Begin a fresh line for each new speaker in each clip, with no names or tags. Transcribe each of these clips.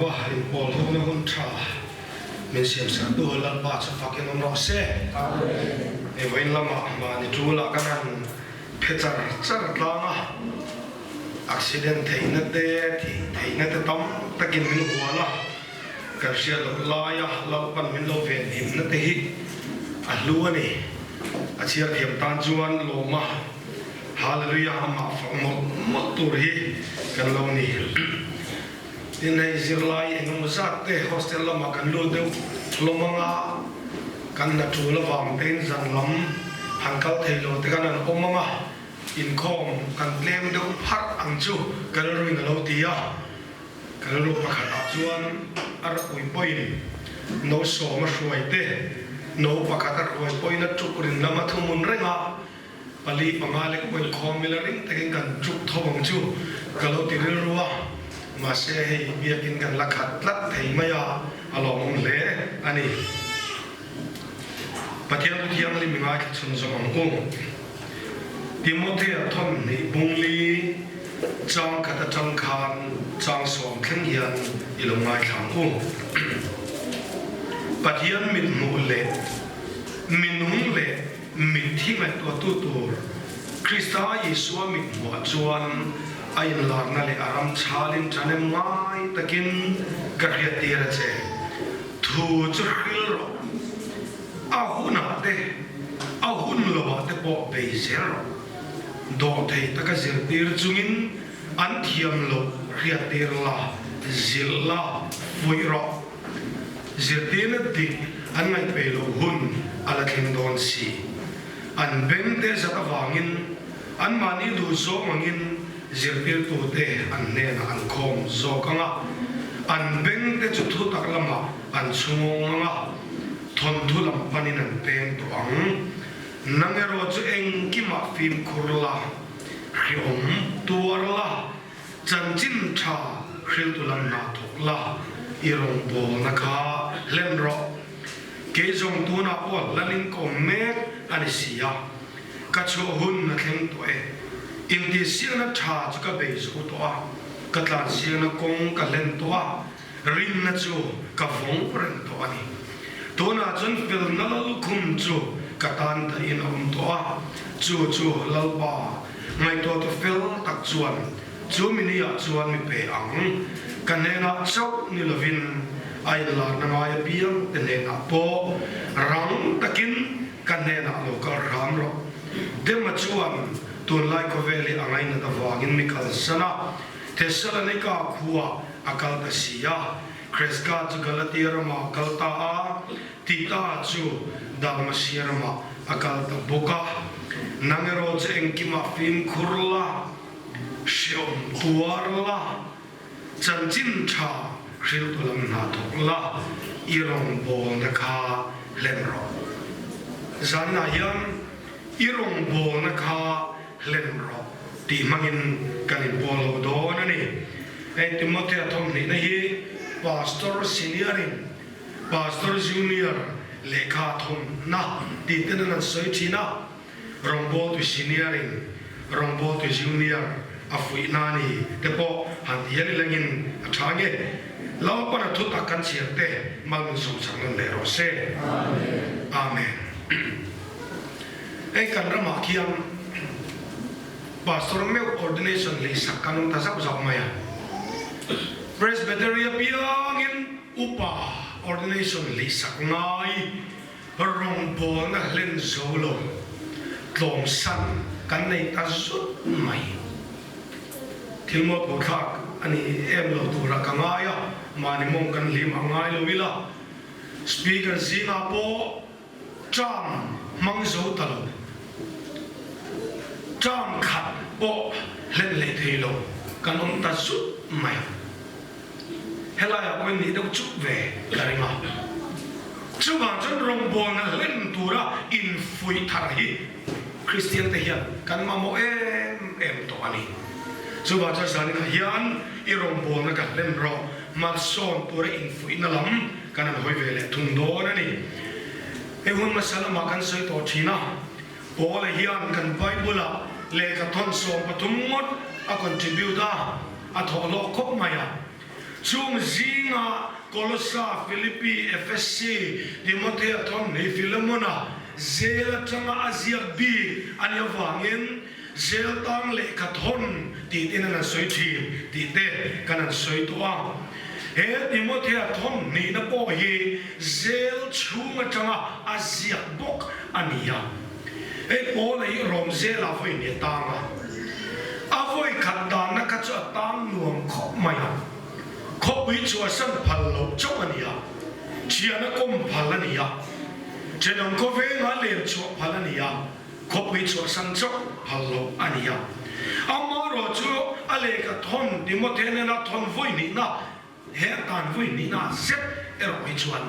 lo a, inpawl hona hun tha min siam sak tu Lalpa chu fakin awm rawh se. Hei vawiin lamah mahni tulah kan han phe char char tlang a, accident theihna te, thih theihna te tam takin min hual a, kan hriat loh laia Lalpan min lo venhimna te hi a hlu a ni. A chhiar thiam tan chuan lawma Hallelujah amah fak mawlh mawlh tur hi kan lo ni. Tin hei zirlai engemaw zat te hostel lamah kan lut deuh hlawm anga kan hna tul avang tein zan lam han kal thei lo te khan an awm anga inkhawm kan tlem deuh pharh ang chu ka rilruin a lo ti a. Ka rilru pakhatah chuan a ropui pawhin no sawm a hruai te, no pakhat a hruai pawhin a tuk rin lam a thuhmun reng a, pali panga lek pawhin khawmil a ring takin kan tuk tho ang chu ka lo ti rilru a, mahse hei biakin kan la khat tlat thei mai a, a lawmawm hle a ni. Pathian Thu Thianghlim i ngaithla chhun zawm ang u. Timothea thawmhnih bungli chang khat atang khan chang sawm thleng hian i lo ngaithla ang u. Pathian mithmuh leh minung leh mitthi ngaihtuahtu tur Krista Isua mithmuhah chuan a inlarna leh a ram chhalin ṭhahnem ngai takin ka hriattir a che. Thu chu hril rawh. A hunah te, a hun lovah te pawh bei zel rawh. Dawhthei taka zirtir chungin an thiam loh hriattir la, zilh la, fuih rawh. Zirtirna dik an ngaihpei loh hun a la thleng dawn si. An beng te zat avangin anmahni duh zawng angin zirtirtute an hnenah an khawm zawk ang a, an beng te chu thutak lamah an chhungawng ang a, thawnthu lam panin an peng tawh ang. Nang erawh chu engkimah fimkhur la, hriawm tuar la, chanchin tha hriltu lam hna thawk la, i rawngbawlna kha hlen rawh. Kei zawng tunah pawh lalin ka awm mek a ni si a, ka chhuah hun a thleng tawh e. Intihsiakna tha chu ka bei zo tawh a, ka tlansiakna kawng ka hlen tawh a, rinna chu ka vawng reng tawh a ni. Tunah chuan felna lallukhum chu ka tan dahin a awm tawh a, chu chu Lalpa ngaihtuahtu fel tak chuan Chu mini-ah chuan mi pe ang, ka hnenah chauh ni lovin a inlarna ngai apiang te hnenah pawh rang takin ka hnenah lo kal hram rawh. Dema chuan tunlai khawvel hi a ngainat avangin mi kalsan a, Thessalonika khuah a kal ta si a, Kreska chu Galatia ramah a kal ta a, Tita chu Dalmasia ramah a kal ta bawk a. Nang erawh chu engkimah fimkhur la. Hreawm tuar la, chanchin tha hriltu lam hna thawk la, i rawngbawlna kha hlen rawh. Zanah hian i rawngbawlna kha hlen rawh tih hmangin kan inpawl ho dawn a ni. Hei Timothea thawmhnihna hi Pastor Senior-in Pastor Junior lehkha thawmhna tih ten an han sawi thin a. Rawngbawltu senior in rawngbawltu junior a fuih na ni te pawh han ti hial ilangin a tha nge. Lalpan a thu tak kan chhiar te mal min sawm chak nawn leh rawh se. Amen. Hei kan ramah khian Pastor meuh ordination lei sak kan awm ta zauh zauh mai a. Presbytery apiangin upa ordination lei sak ngai Rawngbawlna hlen zo lo tlawmsan kan nei ta zut mai. Thil mualpho thlak a ni em lo turah ka ngai a, mahni mawng kan hlim a ngai lo ila, Speaker zingah pawh term hmang zo ta lo, term khat pawh hlen leh thei lo kan awm ta zut mai. Helaiah pawhin nih deuh chuk ve ka ring a. Chuvang chuan rawngbawlna hlen tura infuih thar hi Kristian te hian kan mamawh em em tawh a ni. Chuvang chuan zaninah hian i rawngbawlna ka hlen rawh, malsawn tura infuihna lam kan han hawi ve leh thung dawn a ni. Hei hun hmasa lamah kan sawi tawh thin a, Paula hian kan Bible-ah lehkha thawn 13 ngawt a contribute a. A thawh hlawh khawp mai a. Chung zinga Kolosa, Filipi, Efesi, Timothea thawmhnih Filemona zel atanga a ziak bik a nih avangin zel tang lehkha thawn tih ten an han sawi thin tih te kan han sawi tawh a. He Timothea thawmhnihna pawh hi zel chhung atanga a ziak bawk a ni a. Hei Paula hi Rom zela vawi hnih a tang a, a vawi khat danna kha chu a tang nuam khawp mai a, khawpui chhuahsan phal loh chauh a ni a, thiana kawm phal a ni a, thenawm khawvenga len chhuah phal a ni a, khawpui chhuahsan chauh phal loh a ni a. Amaherawhchu a lehkha thawn Timothea nena thawn vawi hnihna He a tan vui hnihna zet erawh hi chuan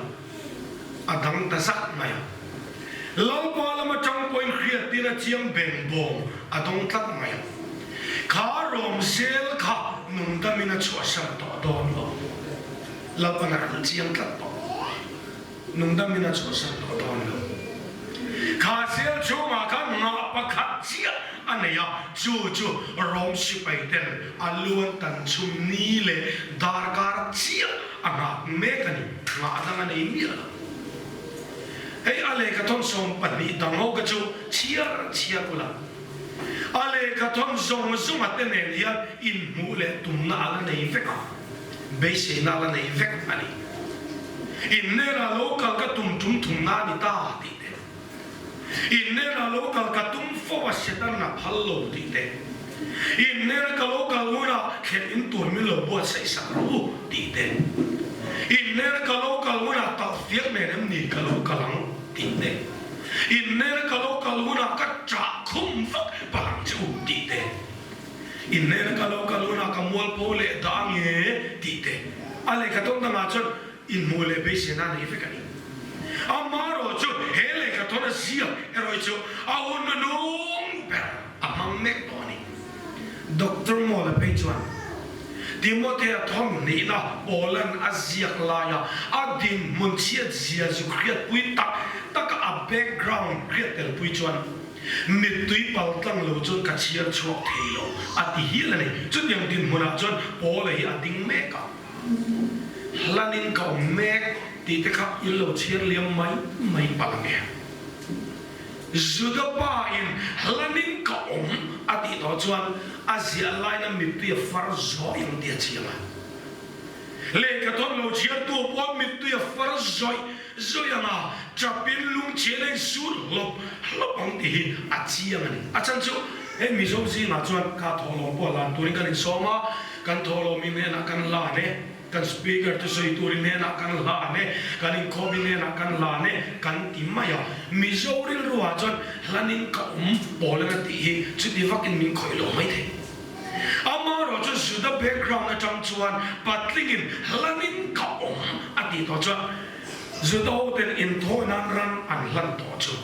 a dang ta zak mai a. Lalpa lam atang pawhin hriattir a chiang beng bawng a dawng tlat mai a. Kha rawm zel kha nungdamin a chhuahsan tawh dawn lo. Lalpan a ral chiang tlat tawh. Nungdamin a chhuahsan tawh dawn lo. Kha zel chhungah khan ngah pakhat chiah a nei a, chu chu Rom sipai ten a lu an tan chhum ni leh darkar chiah a nghak mek a ni, nghah dang a nei miah lo. Hei a lehkha thawn 12 dang ho kha chu chhiar chhiar ula, a lehkha thawn zawng zawnga te nen hian inhmuh leh tumna a la nei vek a. Beiseina la nei vek a ni. Innena lo kal ka tum tum thumna a ni ta tih te, innena lo kal ka tum fo a Satan a phal lo tih te, innena ka lo kal hunah thlen in tur min lo buatsaih sak rawh u tih te, innena ka lo kal hunah talh fiak nen em ni ka lo kal ang tih te, innena ka lo kal hunah ka ṭah khum vak palh ang che u tih te. Inhnen ka lo kal hunah ka mualpho leh dah nge tih te a lehkha thawn dangah chuan inhmuh leh beiseina a nei vek a ni. Amaherawh chu he lehkha thawn a ziak erawh hi chu a hun nung ber a hmang mek tawh a ni. Doctor Mawla phei chuan Timothea thawn hnihna Paulan a ziak laia a dinhmun chhiat zia zuk hriatpui tak taka a background hriat telpui chuan Mittui pal tlang lo chuan ka chhiar chhuak thei lo, a ti hial a ni. Chutiang dinhmunah chuan Paula hi a ding mek a, Hlanin ka awm mek tih te kha in lo chhiar liam mai mai palh ang e. Juda pa in hlanin ka awm a tih tawh chuan a ziah laina mittui a far zawih ang tih a chiang a. Lehkha thawn lo chhiartu pawh mittui a far zawih zawih ang a, ṭapin lungchhian a insur hlawp hlawp ang tih hi a chiang a ni. A chhan chu hei Mizo zingah chuan kha thawhlawm pawh lan turin kan insawm a, kan thawhlawm in hnenah kan hlan e, kan speaker thusawi turin hnenah kan hlan e, kan inkhawm in hnenah kan hlan e kan ti mai a. Mizo rilruah chuan hlanin ka awm pawl ang a tih hi chuti vakin min khawih lo maithei. Amaherawh chu Juda background atang chuan patlingin hlanin ka awm a tih tawh chuan Juda hoten inthawi nan ran an hlan tawh chu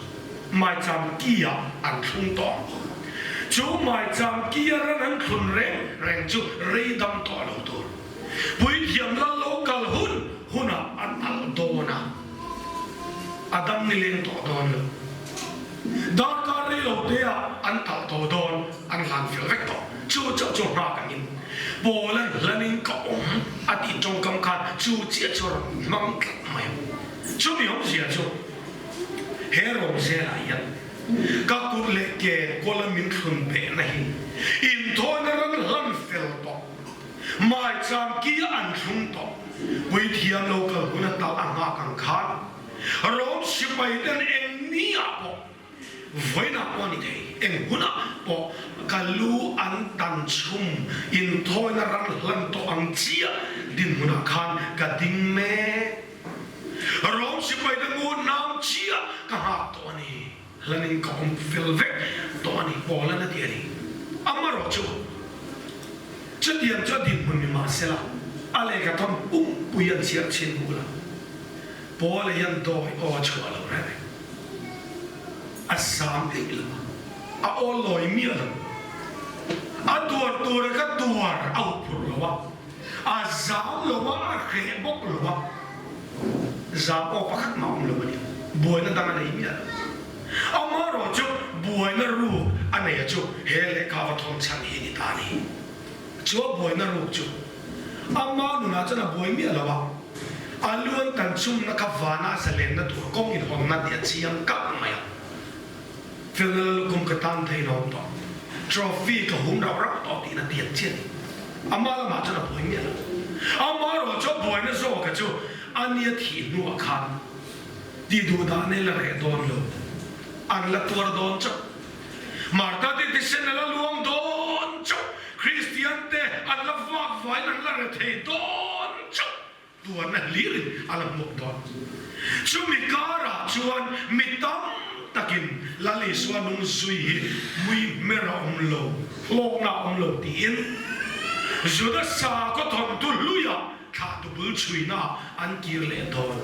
maicham ki-ah an thlung tawh ang. Chu maicham ki-a ran an thlun reng reng chu rei dam tawh lo tur. Puithiam lal lo kal hun hunah an alh dawn a, a dam nileng tawh dawn lo. Darkar rei lo te ah an talh tawh dawn, an hlan fel vek tawh. Chu chauh chu nghak angin Paula hlanin ka awm a tih tawngkam khan chu chiah chu a rawn hmang tlat mai a. Chumi awmzia chu he rawngzelah hian ka kut leh ke kawla min thlun behna hi inthawina ran hlan fel tawh, maicham ki a an thlung tawh, puithiam lo kal hun a talh a nghak ang khan, Rom sipai ten eng ni ah pawh, vawiinah pawh a ni thei, eng hunah pawh ka lu an tan chhum inthawina ran hlan tawh ang chiah dinhmunah khan ka ding mek. Rom sipai te ngun nam chiah ka nghak tawh a ni. Hlanin ka awm fel vek tawh a ni, Paul-an a ti a ni. Amaherawh chu, chutiang chu a dinhmun ni mah sela, a lehkha thawn pumpui an chhiar chhin hmu la, Paul-a hian dawi aw a chhuah lo reng reng. A zam eih lo a, a aw lawi miah lo. A tuar tura ka tuar a huphurh lo a, a zam lo a, a hreh bawk lo a, zam aw pakhat mah awm lo a ni. Buaina dang a nei miah lo. Amaherawh chu buaina ruk a nei a chu he lehkha va thawn chhan hi ni ta a ni. Chu a buaina ruk chu. Ama nunah chuan a buai miah lo a, a lu an tan chumna kha vana zalenna tur kawng inhawnna tih a chiang kalh mai a. Felna lalukum ka tan thei lo tawh, trophy ka hum rauh rauh tawh tihna tiang chi a ni. Ama lamah chuan a buai miah lo. Amaherawh chu a buaina zawka chu a nia thih hnuah khan tih duh dan ei la reh dawn lo, an la tuar dawn chauh. Martha te thisen a la luang dawn chauh, Kristian te an la vak vaiin an la re thei dawn chauh. Tuarna hlirin a la hmuak dawn. Chumi karah chuan mi tam takin Lal Isua nung zui hi mui hmer a awm lo, hlawkna a awm lo tiin Juda sakhaw thawnthu hluiah thlahtu bul chhuinaah an kir leh dawn.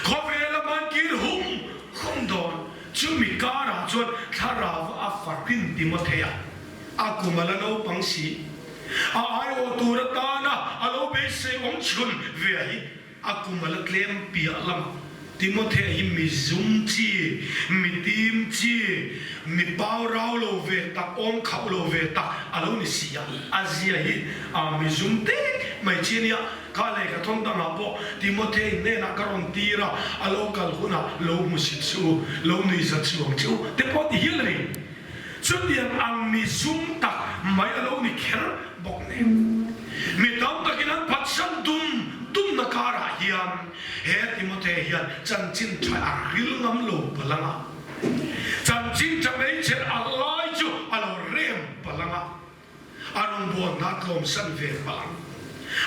Khawvel lam an kir hum hum dawn. Chumi karah chuan thlarau a fahrin Timothea A kum a la naupang si. A aiawh tur atana a lo beisei awm chhun ve hi a kum a la tlem piah lamah Timothea hi mi zum chi, mi tim chi, mi pau rau lo ve tak, awm khauh lo ve tak a lo ni si a. A zia hi a mi zum tek mai chi a nia. Kha lehkha thawn dangah pawh Timothea hnenah ka rawn tir a, a lo kal hunah lo hmusit suh u, lo nuihzat suh ang che u te pawh a ti hial a ni. Chutiang ang mi zum tak mai a lo ni kher bawk nen. Mi tam takin an phatsan dum dumna karah hian he Timothea hian chanchin tha a ril ngam lo palh ang a, chanchin tha hmeichhe a lai chu a lo rem palh ang a, A rawngbâwl hna tlawmsan ve palh ang.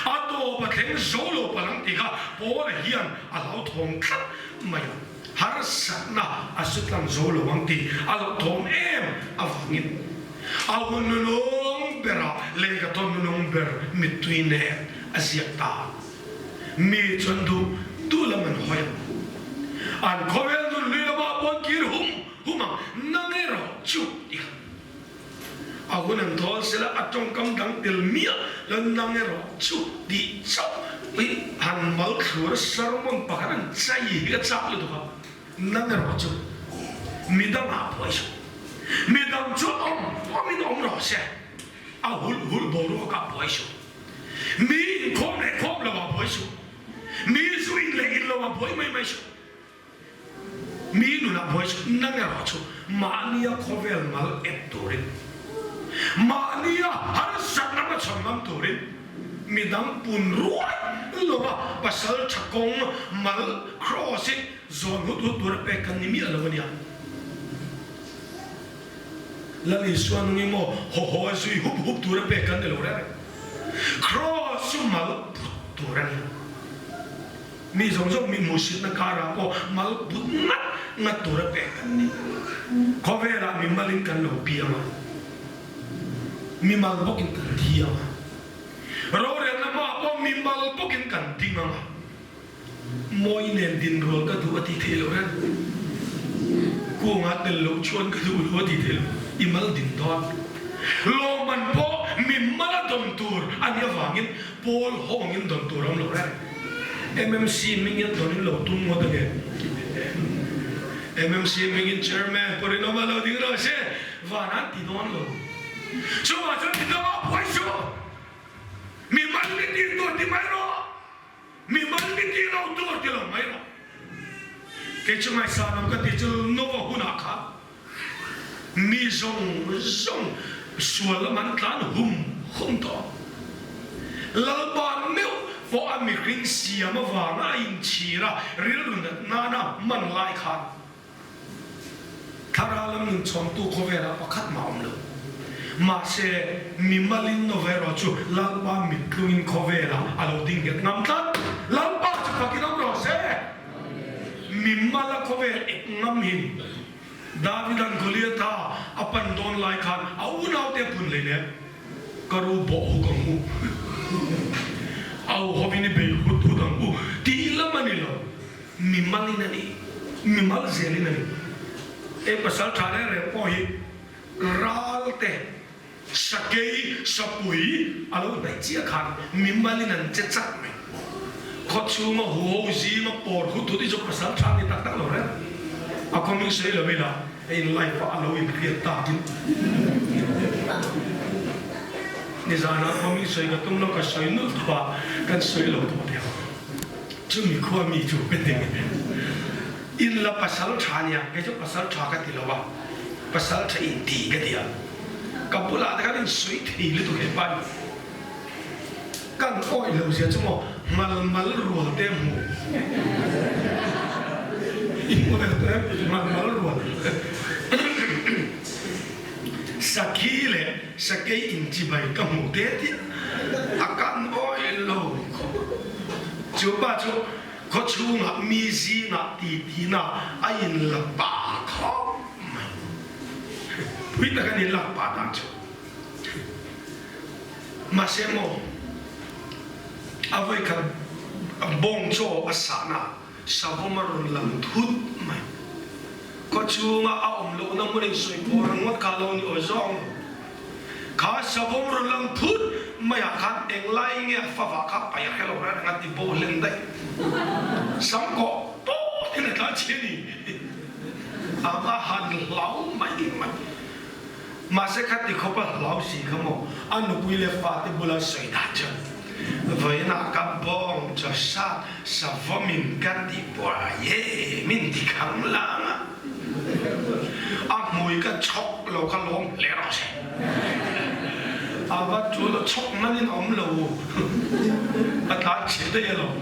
A tawp a thleng zo lo palh ang tih kha Paula hian a hlauthawm tlat mai a. Harsatna a su tlang zo lo ang tih a hlauthawm em avangin a hun nunung berah lehkha thawn nunung ber mittui nen a ziak ta. Mi chuan duh duh lam an hawi ang. An khawvel nun hlui lamah pawh an kir hum hum ang. Nang erawh chu ti kha. A hun an thawl sela a tawngkam dang tel miah lo nang erawh chu tih chauh hi han mal thlur a sermon pakhat an chai hi ka chak lutuk a, nang erawh chu midangah pawh i sawi midang chu awm awmin awm rawh se a hulh hulh boruakah pawh i sawi mi inkhawm leh khawm lovah pawh i sawi mi zu in leh in lovah pawh i mai mai sawi. Mi nunah buai chu nang erawh chu mahnia khawvel mal ep turin, mahnia harsatna hmachhawn ngam turin midang pun ruai lova pasal tha kawng mal cross in zawn hut hut tura pek kan ni miah lo a nia. Lal Isua nung i maw haw haw a zui hup hup tura pek kan ni lo reng reng. Cross chu mal put tur a nia. Mi zawng zawng mi hmuhsitna karah pawh mal but ngat ngat tura pek kan ni. Khawvelah mi malin kan lo piang a, mi mal bawkin kan thi ang a, rorelna hmaah pawh mi mal bawkin kan ding ang a, mawi nen dinrual ka duh a ti thei lo reng. Kungah tel loh chuan ka duh lo a ti thei lo, i mal din dawn. Lawmman pawh mi mala dawn tur a nih avangin Pawl hawngin dawn tur a awm lo reng. MMC hmingin dawnin lo tum ngawt ange. MMC hmingin Chairman pawh rinawm a lo ding lo se van an ti dawn lo. Chuvang chuan mi dangah buai suh. Mi mal mi tih tur ti mai rawh. Mi mal mi tih lo tur ti lo mai rawh. Kei chu ngaihsan awm ka ti chu Nova hunah khan Mi zawng zawng sual lam an tlan hum hum tawh. Lalpa meuh pawh a mihring siam avanga a inchhir a, rilru nat nana hman lai khan thlarau lam nun chhawmtu khawvelah pakhat mah awm lo. Mahse, mi malin Nova erawh chu Lalpa mittlungin khawvelah a lo ding nghet ngam tlat. Lalpa chu fakin awm rawh se! Mi mala khawvel ep ngam hi Davida'n Goliatha a pan dawn lai khan a unaute a phun hleinem, Ka ru bawh huk ang u, au hovin i bei hut hut ang u tih lam a ni lo, mi malin a ni, mi mal zelin a ni. Hei pasal tha reng reng pawh hi ral te Sakei, sapui a lo hnaih chiah khan mi malin an che chak mai. Khaw chhunga huho zinga pawr hut hut hi chu pasal tha ni tak tak lo reng. A khaw hming sawi lo ila a in life ah a lo inhriat takin. Nizanah pawh mi sawi ka tum lo, ka sawi nulh tawh a, kan sawi lo tawh deuh. Chumi khua mi chu ka ti. In la pasal tha nia, kei chu pasal tha ka ti lo a, pasal tha in ti ka ti a. Ka bulah te khan in sawi thei lutuk he pa hi. Kan awih lo zia chu maw mal mal rual te hmu. I hmu ve tawh em? Mal mal rual. Sakhi leh sakei inchibai ka hmuh te tih a kan awih lo khawp. Chu pa chu khaw chhungah mi zingah titi-na a inla pa khawp mai. Pui tak a ni lak pa dan chu. Mahse maw a vawikhat bawng chaw a sahna savawm a rawn lang thut mai. Khaw chhunga a awm lohna hmun insawi pawh ringawt kha lo ni aw zawng lo. Kha savawm rawn lang thut maiah khan englai nge a favah kha paih a hre lo reng a ti bo hlen daih. Sam kawh pawt in a tla chhe ni. A va han hlau mai mai. Mahse khati khawp a hlau si kha maw a nupui leh fate bula sawi dan chuan vawiinah ka bawng chaw sat savawmin ka ti buai e min ti khang lang a, a hmui ka chhawk lo kha lawm hle rawh se. A va tul a chhawk hmanin a awm lo a tlan chhe daih alawm.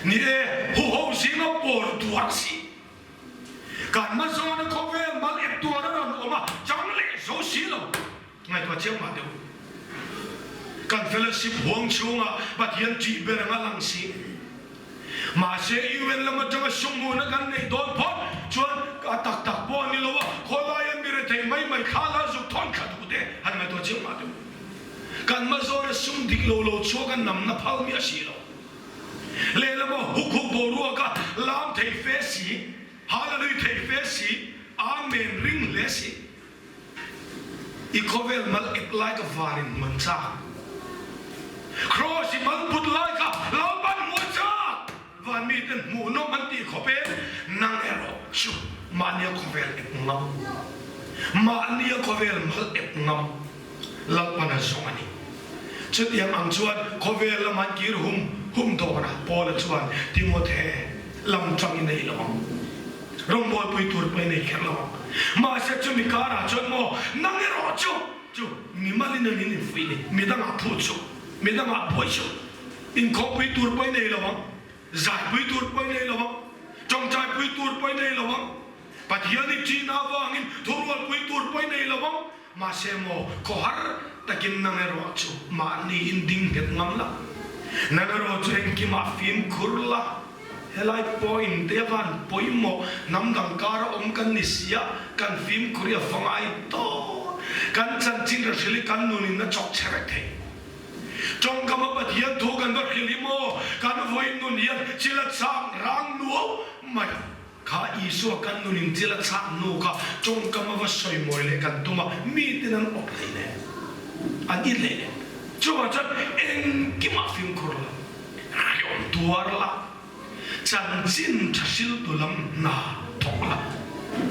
Ni e, huho zinga pawr tuar si. Kan hmazawna khawvel mal ep tuar a rawn awm a, chang leh zo si lo. Ngaihtuah chiang mah deuh. Kan fellowship huang chhungah Pathian ṭih ber anga lang si. Mahse UN lam aṭanga sumhmuhna kan neih dawn phawt chuan a tak tak pawh a ni lo a, khawlaia mi rethei mai mai thla la zuk thawn thla duh te han ngaihtuah chiang mah deuh. Kan hmazawna sum dik lo lo chhuak a namna phal miah si lo. Lehlama huk huk boruaka lam thei fe si, Hallelui thei fe si, Amen ring hle si. I khawvel mal ep lai ka van in hmuan chak. Kraws i mal put lai kha Lalpan hmuan chak. Van mi ten hmuhnawm an tih khawp e, nang erawh chu mahnia khawvel ep ngam. Mahnia khawvel mal ep ngam. Lalpan a zawng a ni. Chutiang ang chuan khawvel lam an kir hum hum dawn a, Paula chuan Timothe lam tangin a i lo ang. Rawngbawlpui tur pawh i nei kher lo ang. Mahse chumi karah chuan maw nang erawh chu chu mimalin an in infuih ni, midangah phut suh, midangah buai suh, inkhawmpui tur pawh i nei lo ang, zaipui tur pawh i nei lo ang, tawngtaipui tur pawh i nei lo ang, Pathian i ṭihna avangin thurualpui tur pawh i nei lo ang. Mahse maw, khawhar takin nang erawh chu mahni in ding nghet ngam la, nang erawh chu engkimah fimkhur la, helai point te avan pawimawh hnam dang kara awm kan ni sia, kan fimkhur hi a va ngai tawh, kan chanchin ra hrilh hi kan nun in a chawk che vek thei. Tawngkam a Pathian thu kan va hrilh hi maw, kan vawi nun hian chil a chak rang nuau mai a. Kha Isua kan nun in thil a chhak hnu kha tawngkam a va sawi mawi leh kan tum a, miten an awp hlei nen, an it hlei nen. Chuvang chuan engkimah fimkhur la, hreawm tuar la, chanchin tha hriltu lam hna thawk la.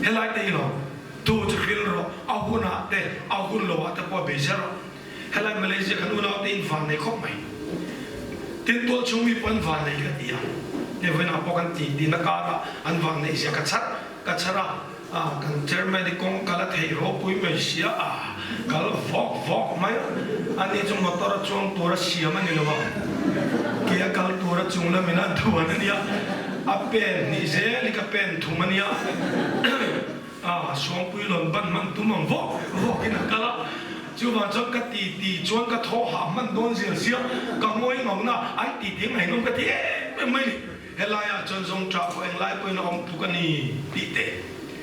Helai te hi lo, tu chu hril rawh, a hunah te, a hun loah te pawh bei zel rawh. Helai Malaysia kan unaute in vannei khawp mai. Tin tual chhung mi pawh an vannei ka ti a, hei vawiinah pawh kan ti tihna karah an vanneih zia ka chhar ka chhar a, ah kan chairman hi kawng kal a theih ropui mai sia a, kal vawk vawk mai a, ani chu motor a chuang tur a siam a ni lo a, ke a kal tur a chung lamin a duan a nia, a pen hnih zel hi ka pen thum a nia. A Suangpui lawn ban hman tum ang vawk vawk in a kal a, chuvang chuan ka ti ti chuan ka thaw hah hman dawn zir zia ka ngawi ngau na an ti ti ngaihnawm ka ti em em mai ni. Helai ah chuan zawng ṭah pawh englai pawhin a awm tluk a ni tih te,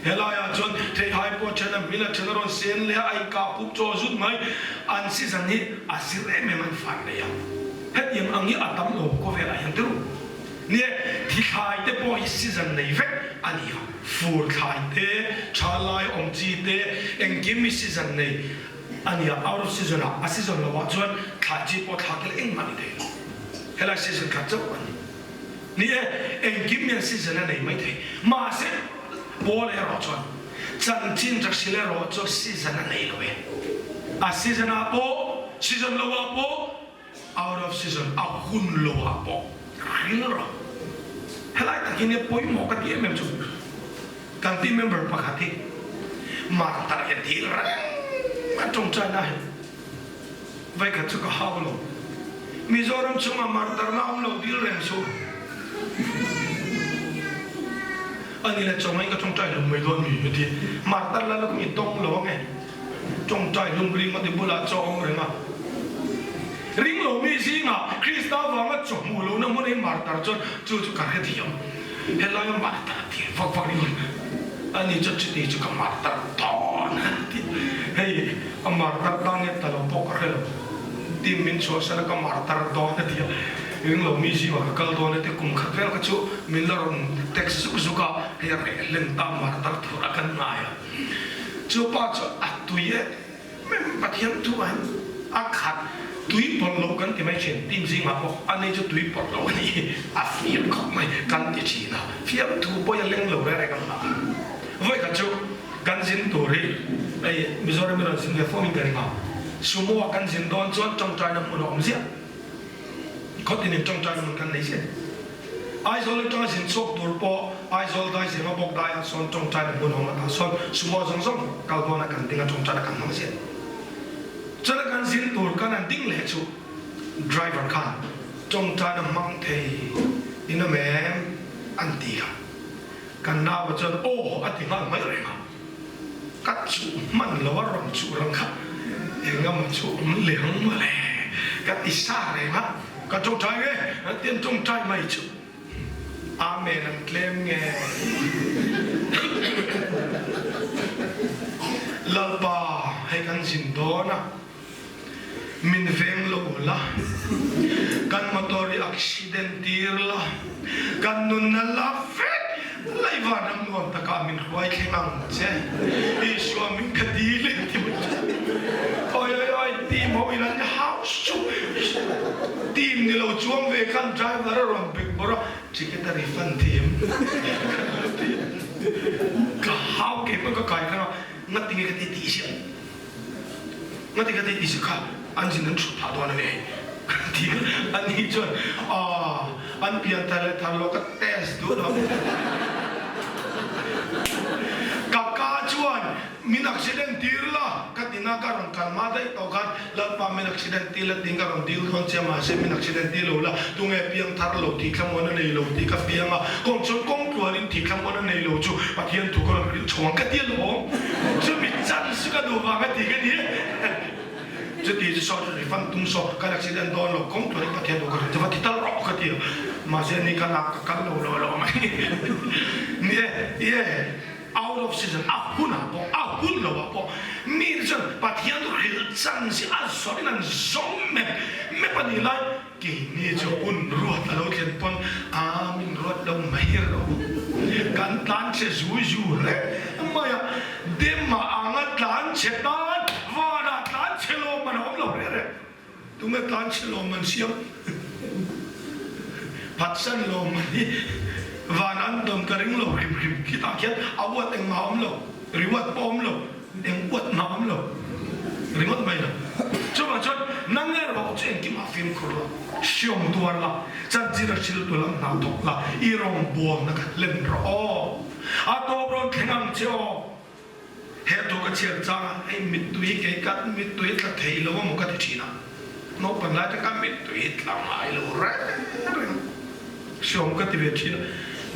helai ah chuan theihai pawh ṭhen a hmil a ṭhen a rawn sen leh a, a inkah pup chaw zut mai, an season hi a zir em em an fan nei a, hetiang ang hi a tam lo khawvelah hian tirh. Nia, thithlai te pawh hi season nei vek a ni a, fur thlai te, tha lai awm chi te, engkim hi season nei a ni a, out of season ah a season lo ah chuan thlai chi pawh thlak ila engmah ni thei lo, helai season khat chauh a ni. Ni e, engkim hian season a nei mai thei, mahse Paul erawh chuan chanchin tha hrilh erawh chu season a nei lo e, a season ah pawh. season lo ah pawh, out of season, a hun lo ah pawh hril rawh. Helai tak hi nia pawimawh ka ti em em chu kan team member pakhat hi martar hian dil reng a tawngtaina hi Vaikhat chu ka hau lo. Mizoram chungah martarna awm lo dil reng suh. Ani le chawngai ka tawngtai hlum mai dawn mi a ti. Martar la lawk mi tawng lo ange. Tawngtai hlum ring a ti bulah chaw awm reng a. Ring lo mi zingah Krista vanga chaw hmuh lohna hmun hi martar chuan chu chu ka hrethiam. Helaia martar a ti vak vak ringawt. Ani chuan chuti chu ka martar dawn a ti. Hei a martar tan nge ta lo pawh ka hre lo. Team min chhuahsan a ka martar dawn a ti a. Ring lo mi zingah ka kal dawn a ti. Kum khat vel kha chu min la rawn text zuk zuk a, hei a reh hlen ta martar thur a kan ngai a. Chu pa chu a tui e. Mem Pathian thu ah hian a khat tui pawlh loh kan ti mai thin, team zingah pawh a nei chu tui pawlh loh a ni hi a fiam khawp mai kan ti thin a, fiam thu pawh hi a leng lo reng reng ang a. Vawi khat chu kan zin tur hi hei Mizoram i rawn zin ve fo in ka ring a, Sumo ah kan zin dawn chuan tawngtaina hmun a awm ziah. Khawtin in tawngtaina hmun kan nei ziah. Aizawl atanga zin chhuak tur pawh Aizawl dai Zema bawk daiah sawn tawngtaina hmun awm atah sawn Sumo zawng zawng kal dawna kan ding a tawngtaina kan hmang ziah. Chula kan zin tur kan han ding leh chu driver khan tawngtaina hmang thei in awm em an ti a, kan nau chuan aw a ti nghal mai reng a. Ka chuh hman lo a rawn chuh rang kha engemaw chu awm leh ang mawle ka ti sa reng a, ka tawngtai nge an ti an tawngtai mai chu Amen an tlem nge Lalpa hei kan zin dawn a min veng lo la kan motor hi accident tir la kan nunna la vek lei van ram nuam takah min hruai thleng ang che Isua min ka dil e ti mai chu oi oi oi team ho in an hau suh team ni lo chuang ve khan driver a rawn bek bawrh a ticket a refund thiam ka hau keipawh ka kai khan a ngatinge ka ti tih siam. Ngati ka ti kha an zin an chhut phah dawn a ni ka ti a, ani chuan aw an pian thar leh thar lo ka test duh lo. Ka ka chuan min accident tir la ka ti na ka rawn kal hma daih tawh khan Lalpa min accident tir la tiin ka rawn dil dawn che a mahse min accident tir lo la tunge piang thar lo tih thlamuan a nei lo tih ka piang a kawng chuan kawng tluanin tih thlamuan a nei lo chu Pathian thu ka rawn hrilh chho ang ka ti alawm. Chumi chance chu ka duh vang a ti ka ni. Chuti chu saw chu refund tum saw kan accident dawn lo kawng tuarin Pathian thu ka hrilh chu va ti tal rawh ka ti a. Mahse ni kha nak ka kal lo lo alawm mai. Ni e, ye out of season a hunah pawh a hun lo ah pawh mi te chuan Pathian thu hrilh chance hi a zawrhin an zawng mep mep a nih lai. Keini chu hun ruat a lo thlen pawn a min ruat lo mai ro. Kan tlan chhe zui zu reng mai a, Dema anga tlan chhe tan vanah tlan chhe lawm man a awm lo reng reng. Tunge tlan chhe lawm man siam? Phatsan lawm man hi van an dawn ka ring lo hrim hrim. Khitah khian a uat engmah a awm lo, reward pawh a awm lo. Eng uat mah awm lo ringawt mai lo. Chuvang chuan nang erawh chu engkimah fimkhur la, hriawm tuar la, chanchin a hriltu lam hna thawk la, i rawngbawlna kha hlen rawh aw. A tawp rawn thleng ang che aw. He thu ka chhiar chang a, hei mittui kei ka mittui tla thei lo amaw ka ti thin a. Naupang lai te ka mittui tla ngai lo reng reng. Hriawm ka ti ve thin a,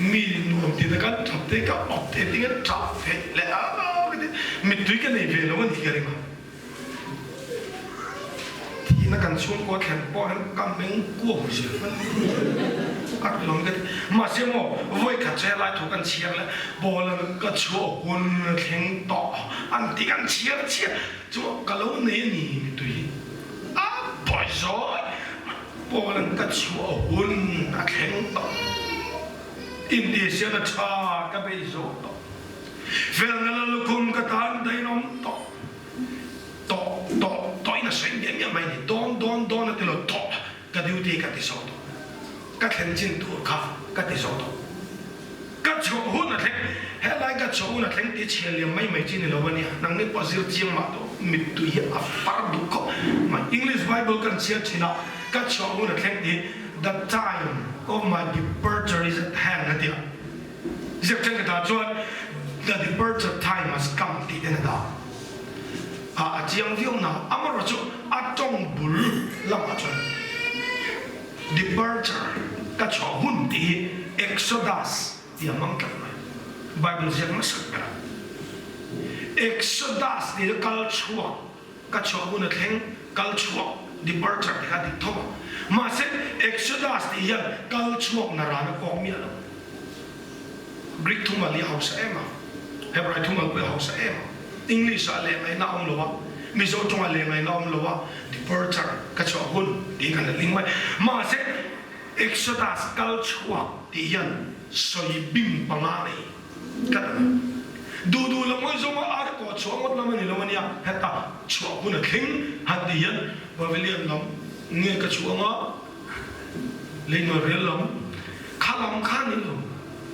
mi nuam ti te kan thap te ka awp te ting an tap ve leh a ka ti, mittui ka nei ve lo a ni ka ring a. Thihna kan chhungkaw thlen pawh hian ka meng kuau zel mai a ri lawm ka ti. Mahse maw vawi khat chu helai thu kan chhiar leh Poland ka chhuah hun thleng tawh an ti kan chhiar chiah chu ka lo nei a ni mittui hi a pawi zawi. Poland ka chhuah hun a thleng tawh. Intihsiakna tha ka bei zo tawh. Felna la lukhum ka tan dainawm tawh. Tawh, tawh, tawh in a sawi miah miah mai a ni. Dawn, dawn, dawn a ti lo, tawh ka duty ka ti zo tawh. Ka thlen chin tur kha ka ti zo tawh. Ka chhuah hun a thleng, helai ka chhuah hun a thleng tih chhiar liam mai mai chi ni lo a nia, nangni pawh zir chiang mah tawh. Mittui hi a far duh khawp mai. English Bible kan chhiar thin a, ka chhuah hun a thleng tih The time of my departure is at hand a ti a. Ziak thenkhatah chuan The departure time has come tih ten a dah. A a chiang viau na, amaherawhchu a tawng bul lamah chuan departure ka chhuah hun tih hi Exodus tih a hmang tlat mai. Bible ziak hmasak berah Exodus tih chu kal chhuak, ka chhuah hun a thleng, kal chhuak, departure tih kha a dik tho a. Mahse Exodus tih hian kal chhuak na ran a kawk miah lo. Greek thumal hi a hausa em a, Hebrai thumal pawh hi a hausa em a. English ah leh ngaihna a awm lo a, Mizo tawngah leh ngaihna a awm lo a, departure, ka chhuah hun tiin kan la ling mai. Mahse Exodus kal chhuak tih hian sawi bing panga nei tlat a ni. Duh duh lo ngawi zawnga ar kawh chhuah ngawt lam a ni lo a nia, heta chhuah hun a thleng han tih hian Pavilion lam nge ka chhuah anga Leihnuai rel lam kha lam kha a ni lo.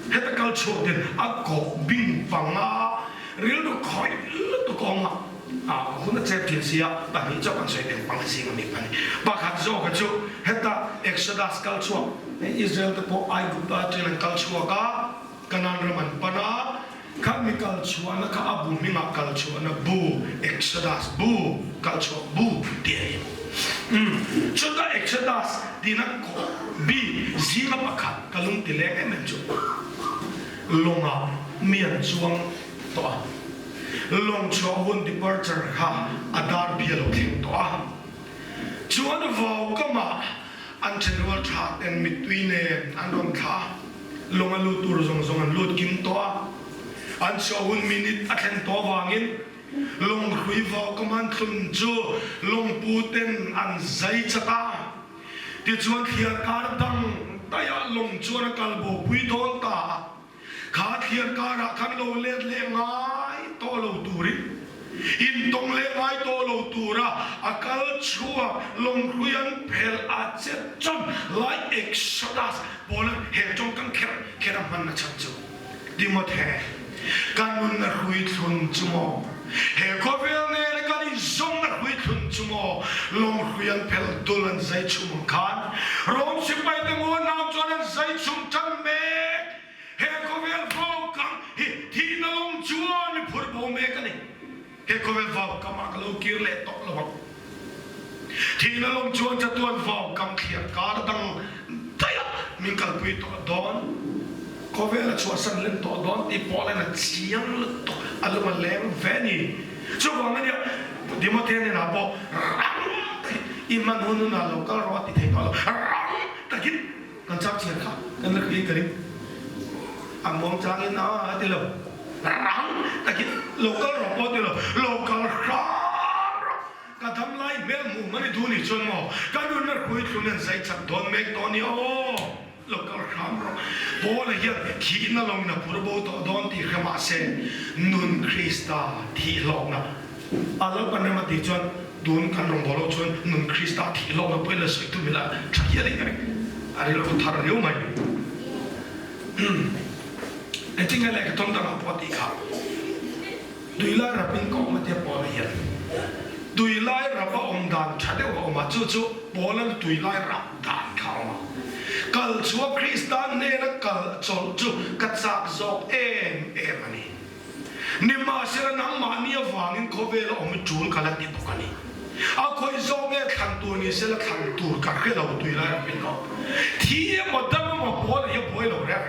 Heta kal chhuak ten a kawh bing panga rilru khawih lutuk a awm a, a hun a chep thin sia pahnih chauh kan sawi teng panga zing a mi pahnih. Pakhat zawk kha chu heta Exodus kal chhuak Israel te pawh Aigupta atangin an kal chhuak a, Kanan ram an pan a, kha mi kal chhuahna kha a bu hmingah kal chhuahna bu, Exodus bu, kal chhuak bu tih a ni. Umm, chuta Exodus tihna kawh bi zinga pakhat ka lung ti leng em em chu lawngah mi an chuang tawh a, lawng chhuah hun departure kha a dar bi a lo thleng tawh a, chuan vau kamah an thenrual tha ten mittui nen an rawn thlah a. Lung a lut tur zawng zawng an lut kim tawh a, an chhuah hun minute a thlen tawh avangin lunghrui vauka man thlun chu lungpu ten an zai chat a. Tichuan thliarkar dang daihah lung chuan a kal bopui dawn ta a, kha thliarkarah khan lo let leh ngai tawh lo turin Intawng leh ngai tawh lo tura a kal chhuak lawnghrui an phelh a chet chuan lai Exodus pawla he tawngkam kher kher a hman na chhan chu Timothe ka nun a hrui thlun chu maw? He khawvel nena kan inzawmna hrui thlun chu maw? Lawnghrui an phelh dul an zai chhum ang khan Rom sipaite ngawnam chuan an zai chhum tan mek. He khawvel vau kang hi thihna lawng chuan i phur bo mek a ni. He khawvel vau kamah ka lo kir leh tawh lo ang. Thihna lawng chuan chatuan vau kam thliar kar dang daih ah min kalpui tawh dawn. Khawvel a chhuahsan lem tawh dawn tih pawh len a chiang lutuk a lung a leng ve a ni. Chuvang a nia Timothea hnenah pawh rang takin i hman hun hunah lo kal rawh a ti thei tawh lo. Rang takin. Kan chak chhiar kha kan la hriat ka ring. A muang changin a a ti lo. Rang takin lo kal rawh pawh ti lo, lo kal hram rawh. Ka dam lai hmel hmuh hman i duh nih chuan maw ka nunna hrui thlun an zai chak dawn mek tawh nia aw. Lo kal hram rawh. Paula hian thihna lawngin a phur bo tawh dawn tih hre mah se nun Krista thih hlawkna A Lalpan rem a tih chuan tun kan rawngbâwl ho chuan nun Krista thih hlawkna pawhin la sawi tum ila tha hial in ka ring. A rilru thar riau mai. Engtin nge lehkha tawng dangah pawh a tih kha? Tuilai rapin ka awm a tia Paula hian. Tuilai rap a awm dan tha deuh a awm a, chu chu Paula'n tuilai rap dan kha a awm a. Kal chhuah Krista hnena kal chawlh chu ka chak zawk em em a ni. Nimahsela nangmahni avangin khawvela awm i tul ka la ti bawk a ni. A khawih zawk nge thlan tur ni sela thlan tur ka hre lo tui lai ram in awm. Thi emaw dam emaw pawl hi a buai lo reng.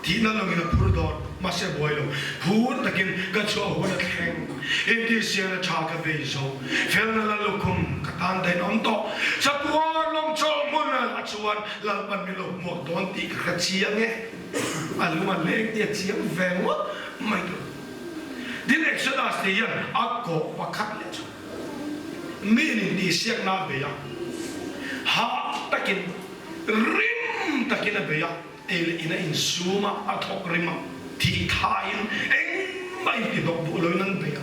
Thihna lawngin a phur dawn, mahse a buai lo. Phur takin ka chhuah hun a thleng. Intihsiana tha ka bei zo. Felna la lukhum ka tan dahin awm tawh. Chatuan lawng chawlh hmun a chuan Lalpan min lo hmuak dawn tih ka hre chiang e. A lung a leng tih a chiang ve ngawt mai tur. Tin, Exodus tih hian a kawh pakhat leh chu mi in intihsiakna a bei a, hah takin, rim takin a bei a, ei leh in a insum a, a thawk rim a, thih thaiin engmah intihnawk duh loin an bei a.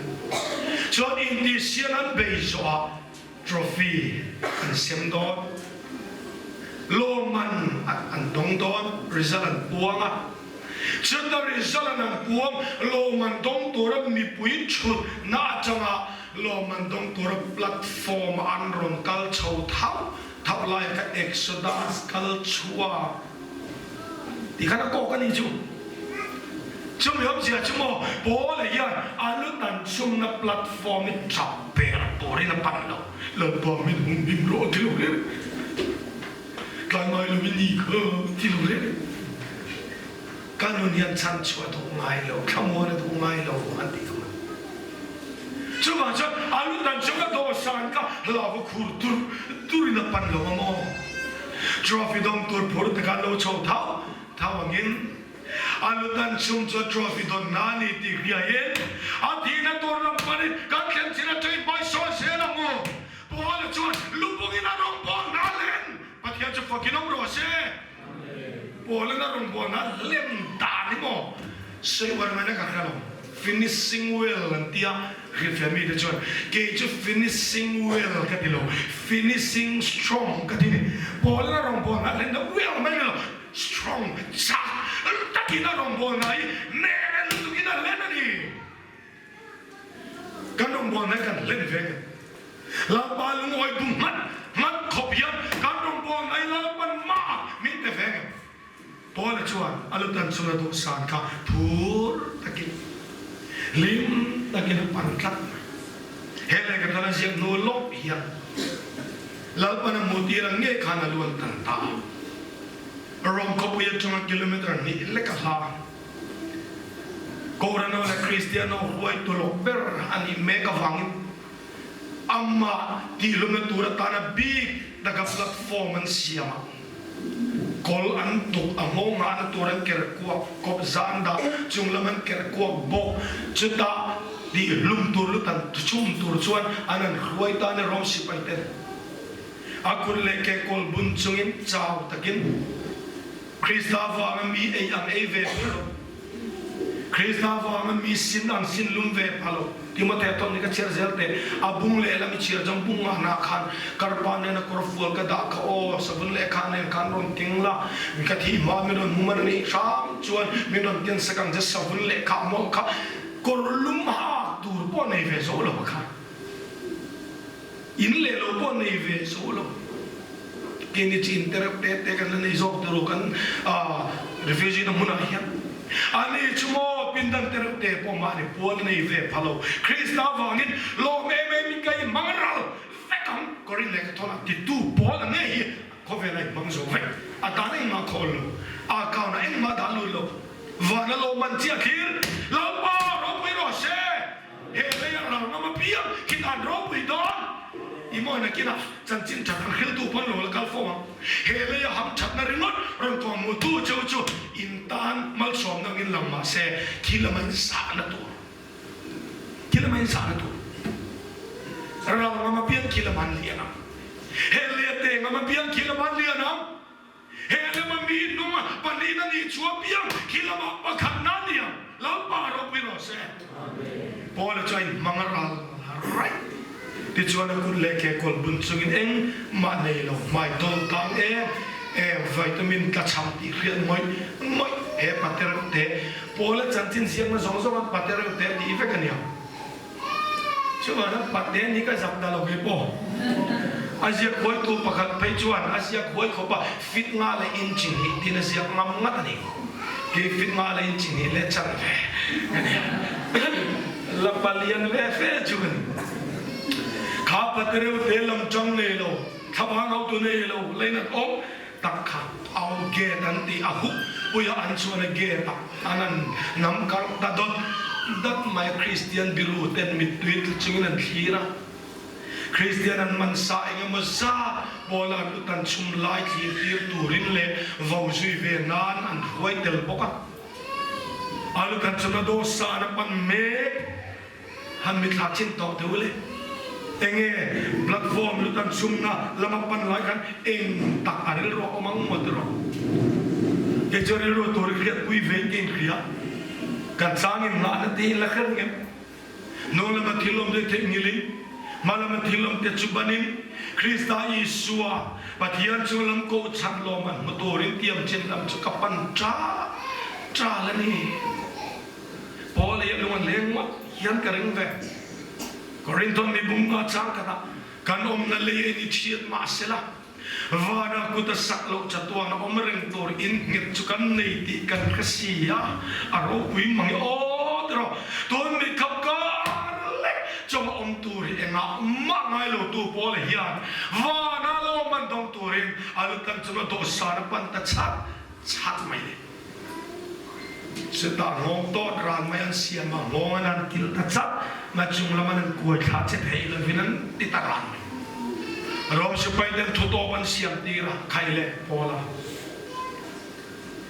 Chuan intihsiakna an bei zawhah Trophy an sem dawn, lawmman an dawng dawn, result an puang a. Chuta result an an puang, lawmman dawng tura mipui thutna atanga. Lawmman dawng tura platform a an rawn kal chho thauh thauh laia ka Exodus kal chhuak tih khan a kawk a nih chu. Chumi awmzia chu maw Paula hian a lu tan chhungna platform hi chap ber turin a pan lo. Lalpa min hum him rawh ti lo reng tlai ngai lo in i kha ti lo reng. Ka nun hian chhan chhuah duh ngai lo, thlamuan a duh ngai lo an tih kha. Chuvang chuan a lu tan chung a dawhsan kha hlauva khur tur turin a pan lo ang aw. Trophy dawng tur phur te kha an lo chho thau thau angin a lu tan chung chuan trophy dawn na a ni tih hriain a thihna tur lam panin kan thlen chin atangin hmai sawn zel ang u. Paula chuan lupungin a rawngbâwl hna len Pathian chu fakin awm rawh se. Paulin a rawngbawlna lem dan hi maw sawi uar ngaina ka hre lo. Finishing well an tia hrilhfiah mite chuan kei chu finishing well ka ti lo, finishing strong ka ti ni. Paulin a rawngbawlna lem dan well mai ni lo, strong chak takin a rawngbawlna hi nel lutukin a hlen a ni. Kan rawngbawlna hi kan hlen ve nge? Lalpa lungawi bu nghat nghat khawp hian kan rawngbawlna hi Lalpan mak min pe ve nge? Paula chuan a lutan chunga dawhsan kha phur takin, hlim takin a pan tlat mai. He lehkha thar a ziak hnu lawk hian Lalpan a hmuh tir ang ngei khan a luan tan ta a. Rom khawpui atanga kilometre hnih lek a hla. Kohhrano leh Kristiano huai tulawk ber a nih mek avangin amah tihlumna tur atana bik taka platform an siam a, kawl an tuk a, nghawng ngahna tur an ker kuak kawp zan dah chung lam an ker kuak bawk. Chutah tihlum tur lut an chhum tur chuan an an hruai tan a Rom sipai ten a kut leh ke kawl bun chungin chau takin Krista vanga mi ei ang ei ve pha lo, Krista vanga mi sin ang sin lum ve pha lo. Timothea tawn nih ka chhiar zel teh, a bung lehlam i chhiar zawng bung ngah nah khan karpa nena kawr fual ka dah kha aw, savun lehkha nen khan rawn keng la, ka thih hma min rawn hmu man nih hram chuan min rawn ken sak ang che, savun lehkha mawlh kha kawr lum hak tur pawh nei ve zo lo kha. In leh lo pawh nei ve zo lo. Keini chu in tereuh te te kan la nei zawk tur aw kan refugee na hmunah hian. Ani chu maw pindan tereuh te pawh mahni puan nei ve pha lo. Krista vangin lawm em em in ka inhmang ral vek ang. Korin lehkha thawnah titu pawl ang ngei hi khawvela inhmang zo vek. A tan engmah khawl lo. A account ah engmah dah lut lo. Vana lawmman chiah thlir Lalpa ropui rawh se. He lei a ral ngam apiang khi dan ropui dawn i maw nakinah chanchin that ang hriltu pawn lo la kal fo ang. He lei a ham thatna ringawt rawn tuah hmuhtu cheu chu in tan malsawmna angin lang mah se thil a man zahna tur thil a man zahna tur ral ngam apiang thil a man lian ang. He lei a te ngam apiang thil a man lian ang. He lama mi nung pahlin a nih chu apiang khi lamah pakhat na nia Lalpa ropui rawh se. Paula chu a inhmang a ral raih. Tichuan a kut leh ke kawl bun chungin engmah nei lo hmai dawl tlang em em vitamin tlachham tih hriat ngawih ngawih he patereuh te Paula chanchin ziakna zawng zawng an patereuh te tih vek a nia. Chuvang pate ni ka zak ta lo ve pawh. A ziak huaitu pakhat phei chuan a ziak huai khawp a, fit nga leh inch hnih tiin a ziak ngam ngat a ni. Kei fit nga leh inch hnih leh chan ve ka ni. La palian ve fe chu ka ni. Kha pate reuh te lam tang nei lo, thlabang hotu nei lo, leinat awm tak kha au gate an tih a huk puia an chuan a gate ah an an nam karh ta dawt dat mai a Kristian biru ten mittui tla chungin an thlir a Kristian an man sa eng emaw zat pawla an lut an chhum lai thlir tir turin leh vo zui ve nan an hruai tel bawk a a lut an chhum a dawhsan a pan mek. Han mithla chin tawh teh u le. Enge platform lut an chhumna lama pan lai khan eng tak a rilru a awm ang maw tiraw? Kei chu rilru tur i hriatpui ve in ka inhria. Kan tlangin nghahna te hi la hre reng em? Hnung lama thil awm te theihnghilhin, hma lama thil awm te chu banin Krista Isua Pathian chung lam kohchhan lawm an hmu turin tiam chin lam chu ka pan ṭal ṭal a ni. Paul hi a lung a leng ngawt hian ka ring ve. Korinthon mi bunga chang khatah kan awmna lei a in i thiat mahsela, Vana kut a sak loh chatuan a awm reng tur in nghet chu kan nei tih kan hre si a, a ropui mang i aw ti rawh. Tun mi khap kar lek chawng a awm tur hi engah mah ngai lo tu pawl hian vana lawm an dawng turin a lu tan chunga dawhsan a pan ta chat chat mai le. Chutah nghawng tawt ran mai an siam a, nghawng an han kilh ta chat mai, chung lam an han kuai thla che thei lovin an ti ta ran mai. Rom sipai ten thutawp an siam tir a, khai le Paula,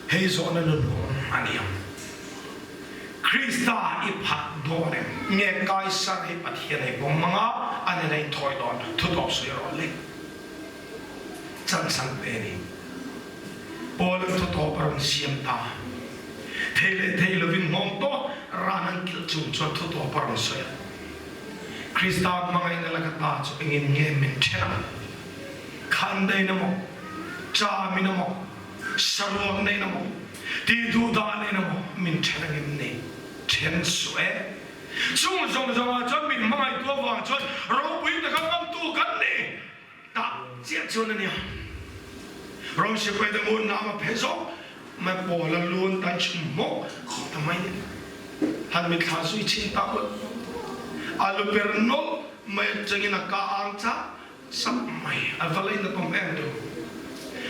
hei zawhna nunhawng a ni ang. Krista i phat dawn em? Nge Kaisar hi Pathian ei pawm hmanga a nena inthawi dawn? Thutawp sawi rawh le. Chansang pe ni. Paul-a'n thutawp a rawn siam ta. Thei leh thei lovin nghawng tawh ran an kilh chung chuan thutawp a rawn sawi a. Krista hmangaihna laka ta chu engin nge min then ang? Khandain emaw, chamin emaw, saruak nein emaw, tihduhdah nein emaw min then angin ni? Then suh e. Chung zawng zawngah chuan min hmangaihtu avang chuan ropui taka ngamtu kan ni. Tah chiah chuan a nia. Rom sipai te ngun nam a phe zawk mai pawl a lun tan chhum hmawk ta mai ni. Han mithla zui chin tak ul. A lu per nawlh mai atangin a ka ang chak chak mai. A va lain a pawm em tu.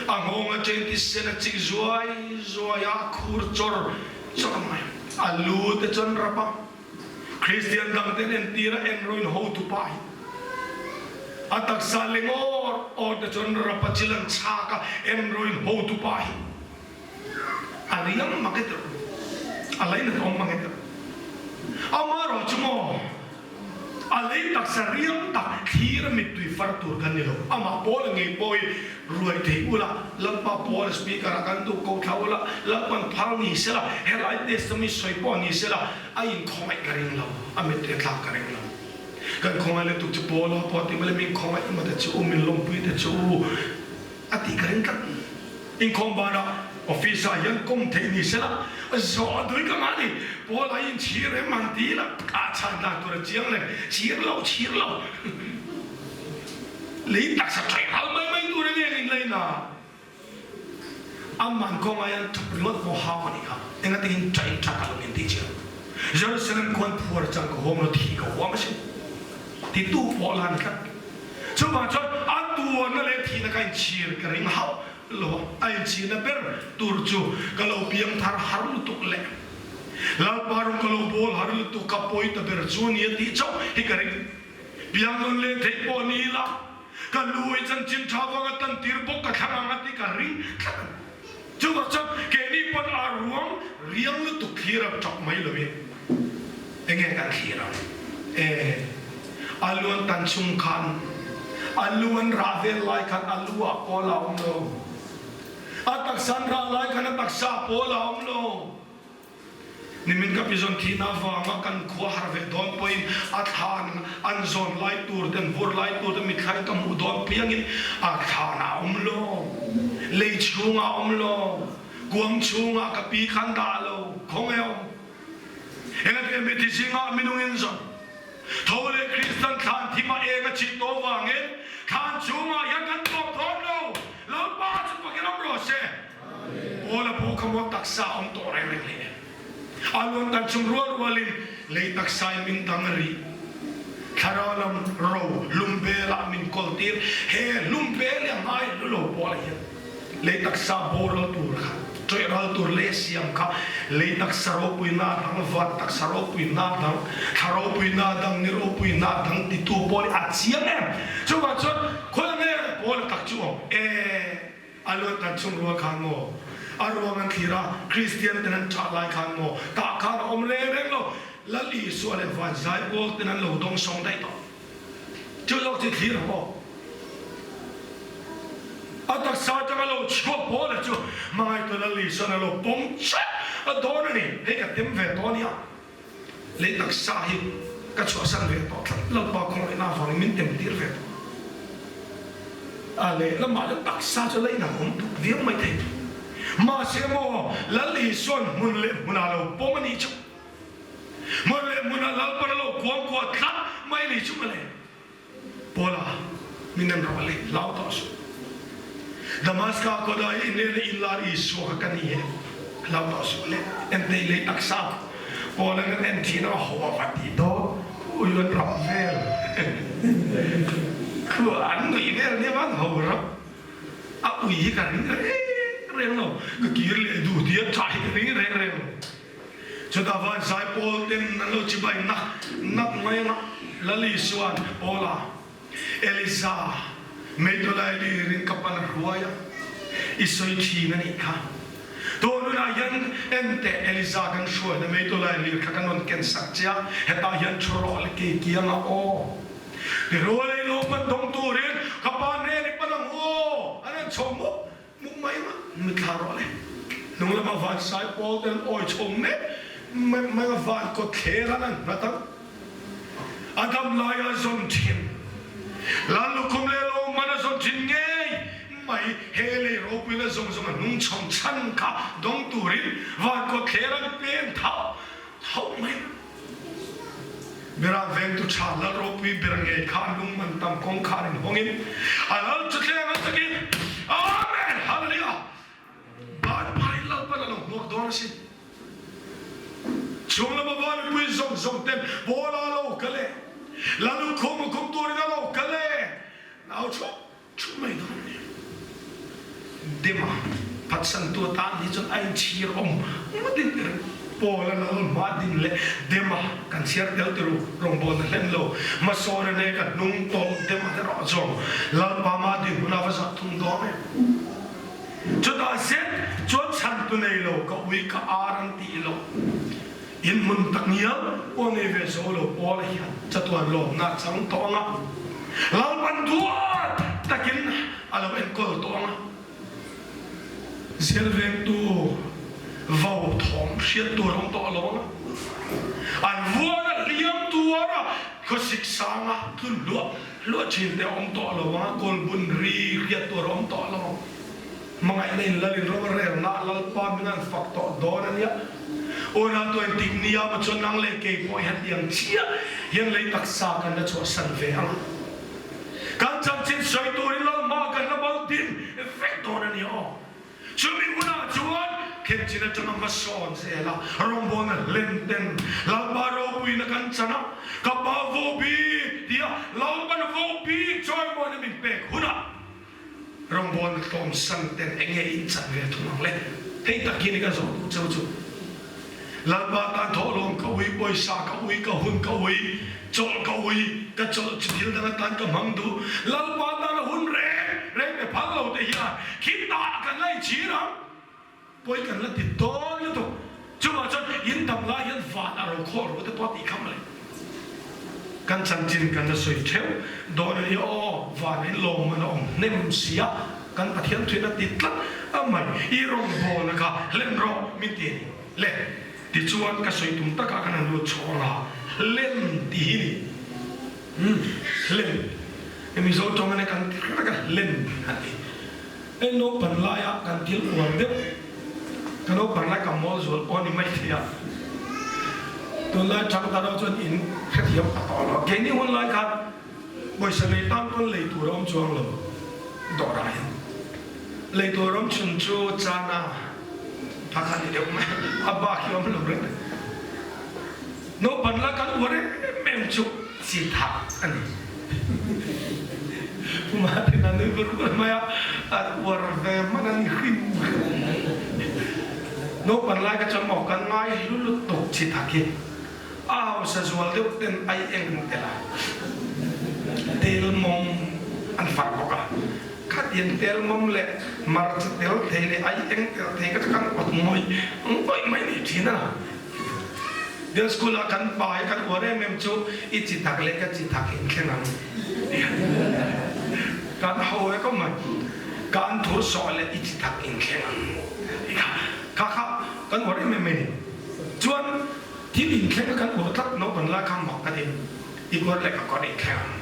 A nghawng atangin thisen a chik zuai zuai a, a khur chawr chawr mai. A lu te chuan rap a. Kristian dangten entir a enrawin hotupa hi a taksa leng awr awr te chuan rapa chil an chhak a, enrawin hotupa hi a riang mang e tirh, a lainat awm mang e tirh. Amaherawh chu maw a lei taksa riang tak thlir a mittui far tur kan ni lo. Amah Paula ngei pawh hi ruai thei ula, Lalpa Paula speaker ah kan duh ko thla ula, Lalpan phal ni sela, helai testimony sawi pawh ni sela, A inkhawngaih ka ring lo, a mittui a tlak ka ring lo. Kan khawngaih lutuk chu Paula pawh ti mawle min khawngaih emaw te chu u, min lawmpui te chu u a tih ka ring tlat. Inkhawm banah office ah hian kawm theih ni sela zawh a dui ka ngah ni. Paula i inchhir em han ti ila ah chhan dan tur a chiang reng, chhir lo, chhir lo. Lei taksa thaih hal mai mai tur enge eng inlaina. A man kawnga hian thap ringawt pawh hau a nih kha. Engatingin ṭah in ṭah ka lo inti chiang. Jerusalem khuan phuar chang ka huam lo thi ka huam asin ti tu pawh la ni tlat. Chuvang chuan a tuarna leh thihna ka inchhir ka ring hauh lo a, a inchhirna ber tur chu ka lo piang thar har lutuk leh Lalpa rawng ka lo bawl har lutuk ka pawi ta ber chu a ni a tih chauh hi ka ring. Piang nawn leh theih pawh ni ila. Ka lu i chanchin tha vanga tan tir bawk ka thlang ang a ti ka ring tlat a ni. Chuvang chuan keini pawn a ruang riang lutuk thlir ang tap mai lovin enge kan thlir ang? E, a lu an tan chung khan, a lu an rah vel lai khan a lu ah pawl a awm lo. A taksa an rah lai khan a taksa ah pawl a awm lo. Nimin ka pizawn thihna avanga kan khua har ve dawn pawhin a thlan an zawn lai tur te, an vur lai tur te mithlain ka hmuh dawn piangin a thlan a awm lo, lei chhungah a awm lo, kuang chhungah ka pi khan dah lo, khawnge a awm? Engati mithi zingah minungin zawn tho leh Kristan thlan thimah eng a chhit tawh vangin thlan chhungah hian kan tawp dawn lo, Lalpa chu pakin awm rawh se. Paula pawh kha maw taksa a awm tawh reng reng hle em? A luan tan chung rual rualin lei taksain min dang a rih. Thlarau lam ro hlumbelah min kawl tir. He hlumbel hi a ngai hlu lo Paula hian lei taksa boral tur kha, ṭawih ral tur lei a siam kha, lei taksa ropuina dang, van taksa ropuina dang, thla ropuina dang, ni ropuina dang titu Paul hi a chiang em? Chuvang chuan khawi nge Paula tak chu awm? E. A luat dan chung rual khan maw? A ruang an thlir a, Kristian ten an ṭah lai khan maw? Tah khan a awm reng reng lo. Lal Isua leh van zaipawl ten an lo dawng sawng daih tawh. Chu zawk chu thlir ang aw. A taksa atanga lo chhuak Paula chu hmangaihtu Lal Isua'n a lo pawm chat a dawn a ni. Hei ka tem ve tawh a nia. Lei taksa hi ka chhuahsan ve tawh tlat, Lalpa khawngaihna avangin min tem tir ve tawh. A lehlamah chuan taksa chu lei nang awm tuk viau mai thei. Mahse maw, Lal Isua'n hmun leh hmunah lo pawm a nih chu. Hmun leh hmunah Lalpan a lo kuangkuah tlat mai ni chu mawle. Paula, min en rawh le, hlau tawh suh. Damaska kawdai i hnena inlar Isua kha ka ni e, hlau tawh suh le, entei lei taksa kha. Paula'n an en thin a, ho a va ti dawn, ui an rap vel. Khu an nuih vel nia van ho rap. A ui hi ka ring reng reng lo, ka kir leh duh tia tha hi ka ring reng reng lo. Chutah van zai pawl ten an lo chibai nak nak mai anga Lal Isua'n Paula, Eliza, Meitawlai lirin ka pan a hruai a, i sawi thin a nih kha. Tun hunah hian en teh Eliza kan hruaina Meitawlai lir kha kan rawn ken sak che a, hetah hian thu rawh le kei kianga aw. Ti rual ei lo hman dawng turin ka pa hnen i pan ang aw, an rawn chho mup Hmuh mai mah mithla rawh le. Hnung lama van sai pawl ten awi chho mek mek mai a van kawt thler an an nghat ang. A dam lai a zawn thin. Lal lukhum leh lawmman a zawn thin ngei mai. He lei ropuina zawng zawng a hnung chhawn chhan kha dawng turin van kawt thler an pen thauh thauh mai. Bera vengtu tha Lal ropui ber ngei kha an lung man tam kawngkhar in hawngin a lal chuthleng an takin Amen Hallelujah Ban pharin Lalpan a lo hmuak dawn asin. Chung lama va mipui zawng zawng ten Paula a lo kal e, Lal lukhum a khum turin a lo kal e, nau thup Thu mai dawn nia. Dema phatsantu atan hi chuan a inchhir awm ngawtin ka ring. Paul a lal hma din leh Dema kan chhiar tel ti ru, rawngbawlna hlen lo. Hmasawn a nek a hnung tawlh Dema te rawh zawng Lalpa mah din hunah va zak thung dawn em. Chutah zet chuan chhantu nei lo ka ui ka ar an tih loh. In hmun tak ngial pawh nei ve zo lo Paula hian chatuan lawmna a chang tawh ang a, Lalpan duat takin a lo enkawl tawh ang a. Zel vengtu vo thawm hriat tur a awm tawh lo ang a, an vuan a hliam tuar a, khawsik sanga tlun hluah hluah thin te a awm tawh lo ang a, kawlbun ri hriat tur a awm tawh lo ang. Hmangaihna in lal in ro a relna a Lalpa min an fak tawh dawn a nia. Unau tuain tik nia maw chuan nang leh kei pawh hian tiang chiah hian lei taksa kan la chhuahsan ve ang. Kan chanchin sawi turin Lal hma kan la bal din vek dawn a nia aw. Chumi hunah chuan khenchin atanga hmasawn zel a rawngbawlna hlen ten Lalpa ropuina kan chan a, ka pa vohbik tia Lalpan vohbik chawimawiin a min pek hunah Rawngbawlna tlawm san ten enge in chan ve thung ang le? Hei tak hi ni ka zawh duh cheu chu. Lalpa tan thawhlawm ka ui, pawisa ka ui, ka hun ka ui, chawlh ka ui, ka chawlh chu thil dang atan ka hmang duh. Lalpa tan a hun reng reng pe phal lo te hian khitah kan la inchhir ang. Pawi kan la ti dawn lutuk. Chuvang chuan in dam lai hian van a ro khawh ro te pawh a tih kham le. Kan chanchin kan la sawi theuh dawn a nia aw, van in lawmman a awm hnem sia, kan Pathian thuin a ti tlat a mai, i rawngbawlna kha hlen rawh min ti a ni le. Tichuan ka sawi tum takah kan han lut chhawng a, hlen tih hi ni. Umm hlen. Mizo tawng a nia kan ti reng a, hlen a ti. Hei naupan laia kan thil uar deuh, ka naupan lai ka mawl zual pawh a ni mai thei a, tunlai thangthar ho chuan in hrethiam pha tawh lo. Keini hun lai khan pawisa nei tan pawn lei tur a awm chuang lo dawrah hian. Lei tur a awm chhun chu chana pha kha a ni deuh mai a, a bak hi a awm lo reng. Naupan lai kan uar em em chu chi thah a ni. Pu Martin a nui vur vur mai a, a uar ve hman a ni hrim hrim. Naupan lai kha chuan maw kan ngai hlu lutuk chi thak hi a hausa zual deuh ten ai eng an tel a, tel mawm an far bawk a. Khatiang tel mawm leh hmarcha tel thei leh ai eng tel thei kha chu kan awt ngawih ngawih mai ni thin a. Bial school ah kan pa hi kan uar em em chu i chi thak leh ka chi thak in thleng ang kan ho e ko mai ka an thur sawh leh i chi thak in thleng ang kha kha kha kan uar em em mai ni chuan thil in thleng a kan uar tlat naupang lai kha mak ka ti i kawr leh ka kawr in thleng ang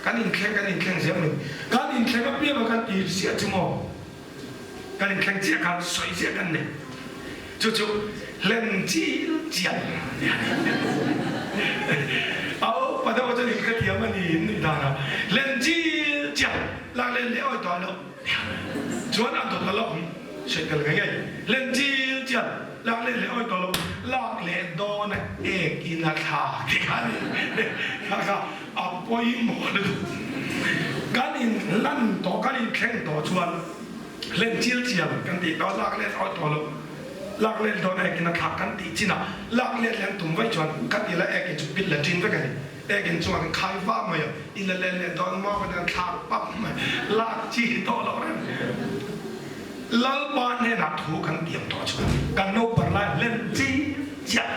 kan in thleng kan in thleng zel mai kan in thleng apiang a kan ti ziah chu maw kan in thleng chiah khan sawi ziah kan nei. Chu chu hlen chil chial a ni. A upa deuh chuan in hrethiam a ni in nuih dan a, hlen chil chial lak len leh awi tawh loh chuan a dawt a la awm sawi tel ngei ngei. Hlen chil chial lak len leh awi tawh loh lak leh dawn a ek in a thla ti kha a ni. Kha kha a pawimawh lutuk. Kan in hlan tawh kan in thleng tawh chuan. Len chil chiang kan tih tawh lak let awih tawh loh lak let dawn ekin a thlak kan tih chinah lak let leh an tum vaih chuan kan ila ekin chu pil la ṭin vek a ni. Ekin chungah kan khai vah mai a, ila let leh dawn maw kan an thlak pap mai lak chi tawh loh reng. Lalpa hnenah thu kan tiam tawh chuan kan naupang lai len chil chiah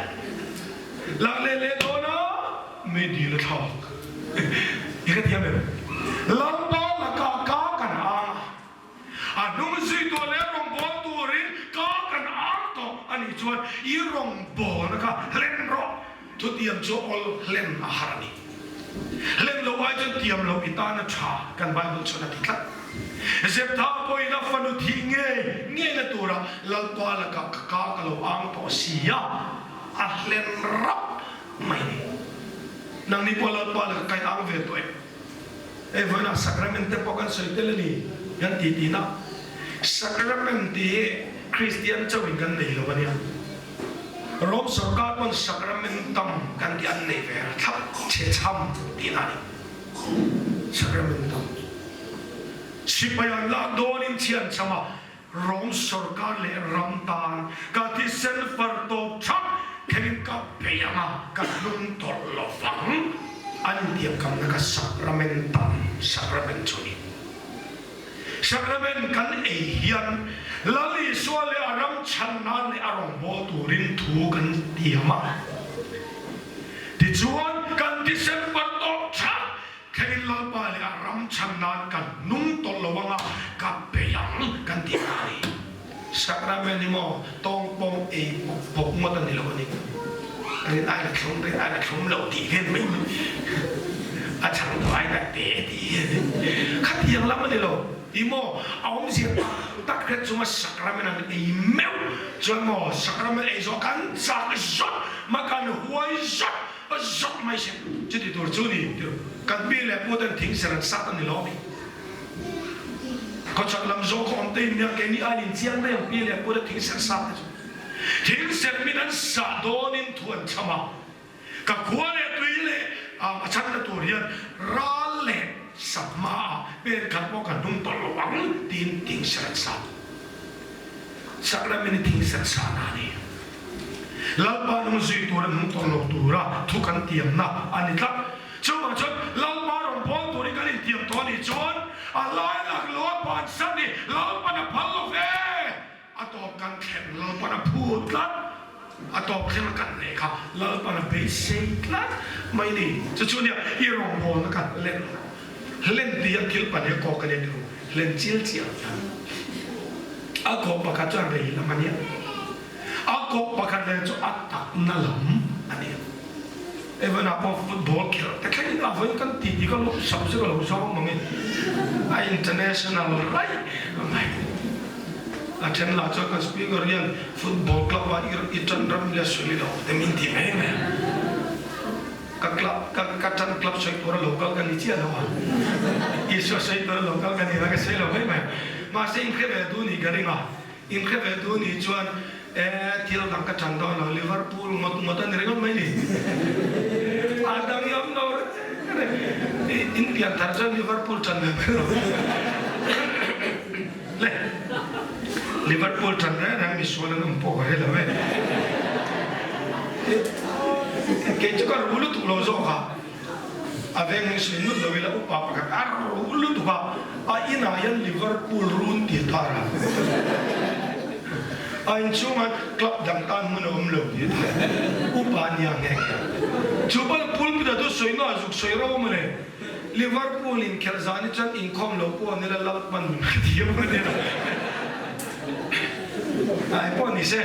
lak let leh dawn a mi dil a thlak i hrethiam em? Lalpa lakah ka kan ang a. A hnung zui tawh leh rawngbâwl turin ka kan ang tawh a nih chuan i rawngbâwlna kha hlen rawh. Thutiam chu awl hlen a har a ni. Hlen lo ai chuan tiam lo i tan a tha kan Bible chuan a ti tlat. Zeptha pawhin a fanu thih ngei ngeina tura Lalpa lakah ka ka ka lo ang tawh si a, a hlen rap mai ni. Nangni pawh Lalpa laka kai ang ve tawh em? Hei vawiinah sacrament te pawh kan sawi tel a ni kan ti tihna. Sacrament tih hi Kristian chauhin kan nei lo a nia. Rom sorkar pawn sacramentum kan tih an nei ve thlap chhe chham tihna a ni. Sacramentum. Sipai an lak dawnin chhian chham a Rom sorkar leh ram tan ka thisen far tawp thap thlengin ka bei ang a, ka hnung tawlh lo vang. An intiamkamna kha sacramentum, sacrament chu a ni. Sacrament kan ei hian Lal Isua leh a ram chhan nan leh a rawngbâwl turin thu kan tiam a. Tichuan, kan thisen far tawp thap Thlengin Lalpa leh a ram chhan nan kan hnung tawlh lo anga ka bei ang kan tih hna a ni. Sacrament hi maw tawngpawng ei pawp pawp ngawt a ni lo a ni. Rin ai la thlum, rin ai la thlum lo tih vel mai mai a chhang tawh ai la te tih hian khatiang lam a ni lo. Ti maw a awmzia tak tak hret chunga sacrament an ei meuh chuan maw sacrament ei zawh kan chak zawt mah kan huai zawt A zak mai se, chuti tur chu ni tirh kan pi leh pu ten thing ser an sat a ni lo mi. Khawchhak lam zawng khaw awm te in nia keini aiin in chiang mai ang pi leh pu te thing ser sat te chu. Thing ser min an sah dawn in thu an chham a, ka khua leh tui leh a chhan na tur hian ral leh sap hma ah pen khat pawh ka hnung tawlh lo ang tiin thing ser an sat. Sacrament i thing ser sah na a ni. Lalpa nung zui tura nung tawh lo tura thu kan tiamna a ni tlat. Chuvang chuan Lalpa rawn bawl turin kan intiam tawh a nih chuan a lai lak lo a bansan hi Lalpan a phal lo ve. A tawp kan thlen Lalpan a phut tlat. A tawp thleng a kan leh kha Lalpan a beisei tlat mai ni. Chu chu nia i rawngbawlna kha hlen hlen tia thil pahnih a kawk a nia tiro hlen chial chial hian a kawk pakhat chuan rei lam a nia. A kawp pakhat leh chu a takna lam a ni. Evan-a pawh football khelh te thlengin a vawi kan titi ka lawm sam chu ka lo zawng mang e. A international raih mai. A then lah chuan kan speaker hian football club ah i tan ram ila sawi lo te min ti mai mai a. Ka club ka ka tan club sawi tura lo kal ka ni chiah lo a. Isua sawi tura lo kal ka ni la ka sawi lo mai mai. Mahse inhre ve duh nih ka ring a. Inhre ve tu nih chuan e thil dang ka chan dawn lo Liverpool ngawt ngawt a ni ringawt mai ni. A dang i awm lo reng reng in pian thar chuan Liverpool chan ve mai lo le Liverpool chan reng reng misual an awm pawh ka hre lo e. Kei chu ka ru lutuk lo zawk a. A veng hi sawi nut lo ila upa pakhat a ruh lutuk a, a inah hian Liverpool run tih a tar a. A inchhungah club dang tan hmun a awm lo tih a tar a. Upa a nia nghe nghe. Chu pawh pulpit a chu sawi nuah zuk sawi ro maw le. Liverpool inkhelh zan hi chuan inkhawm lo pawh an ila Lalpan min hrethiam a nia. Ai pawh ni se,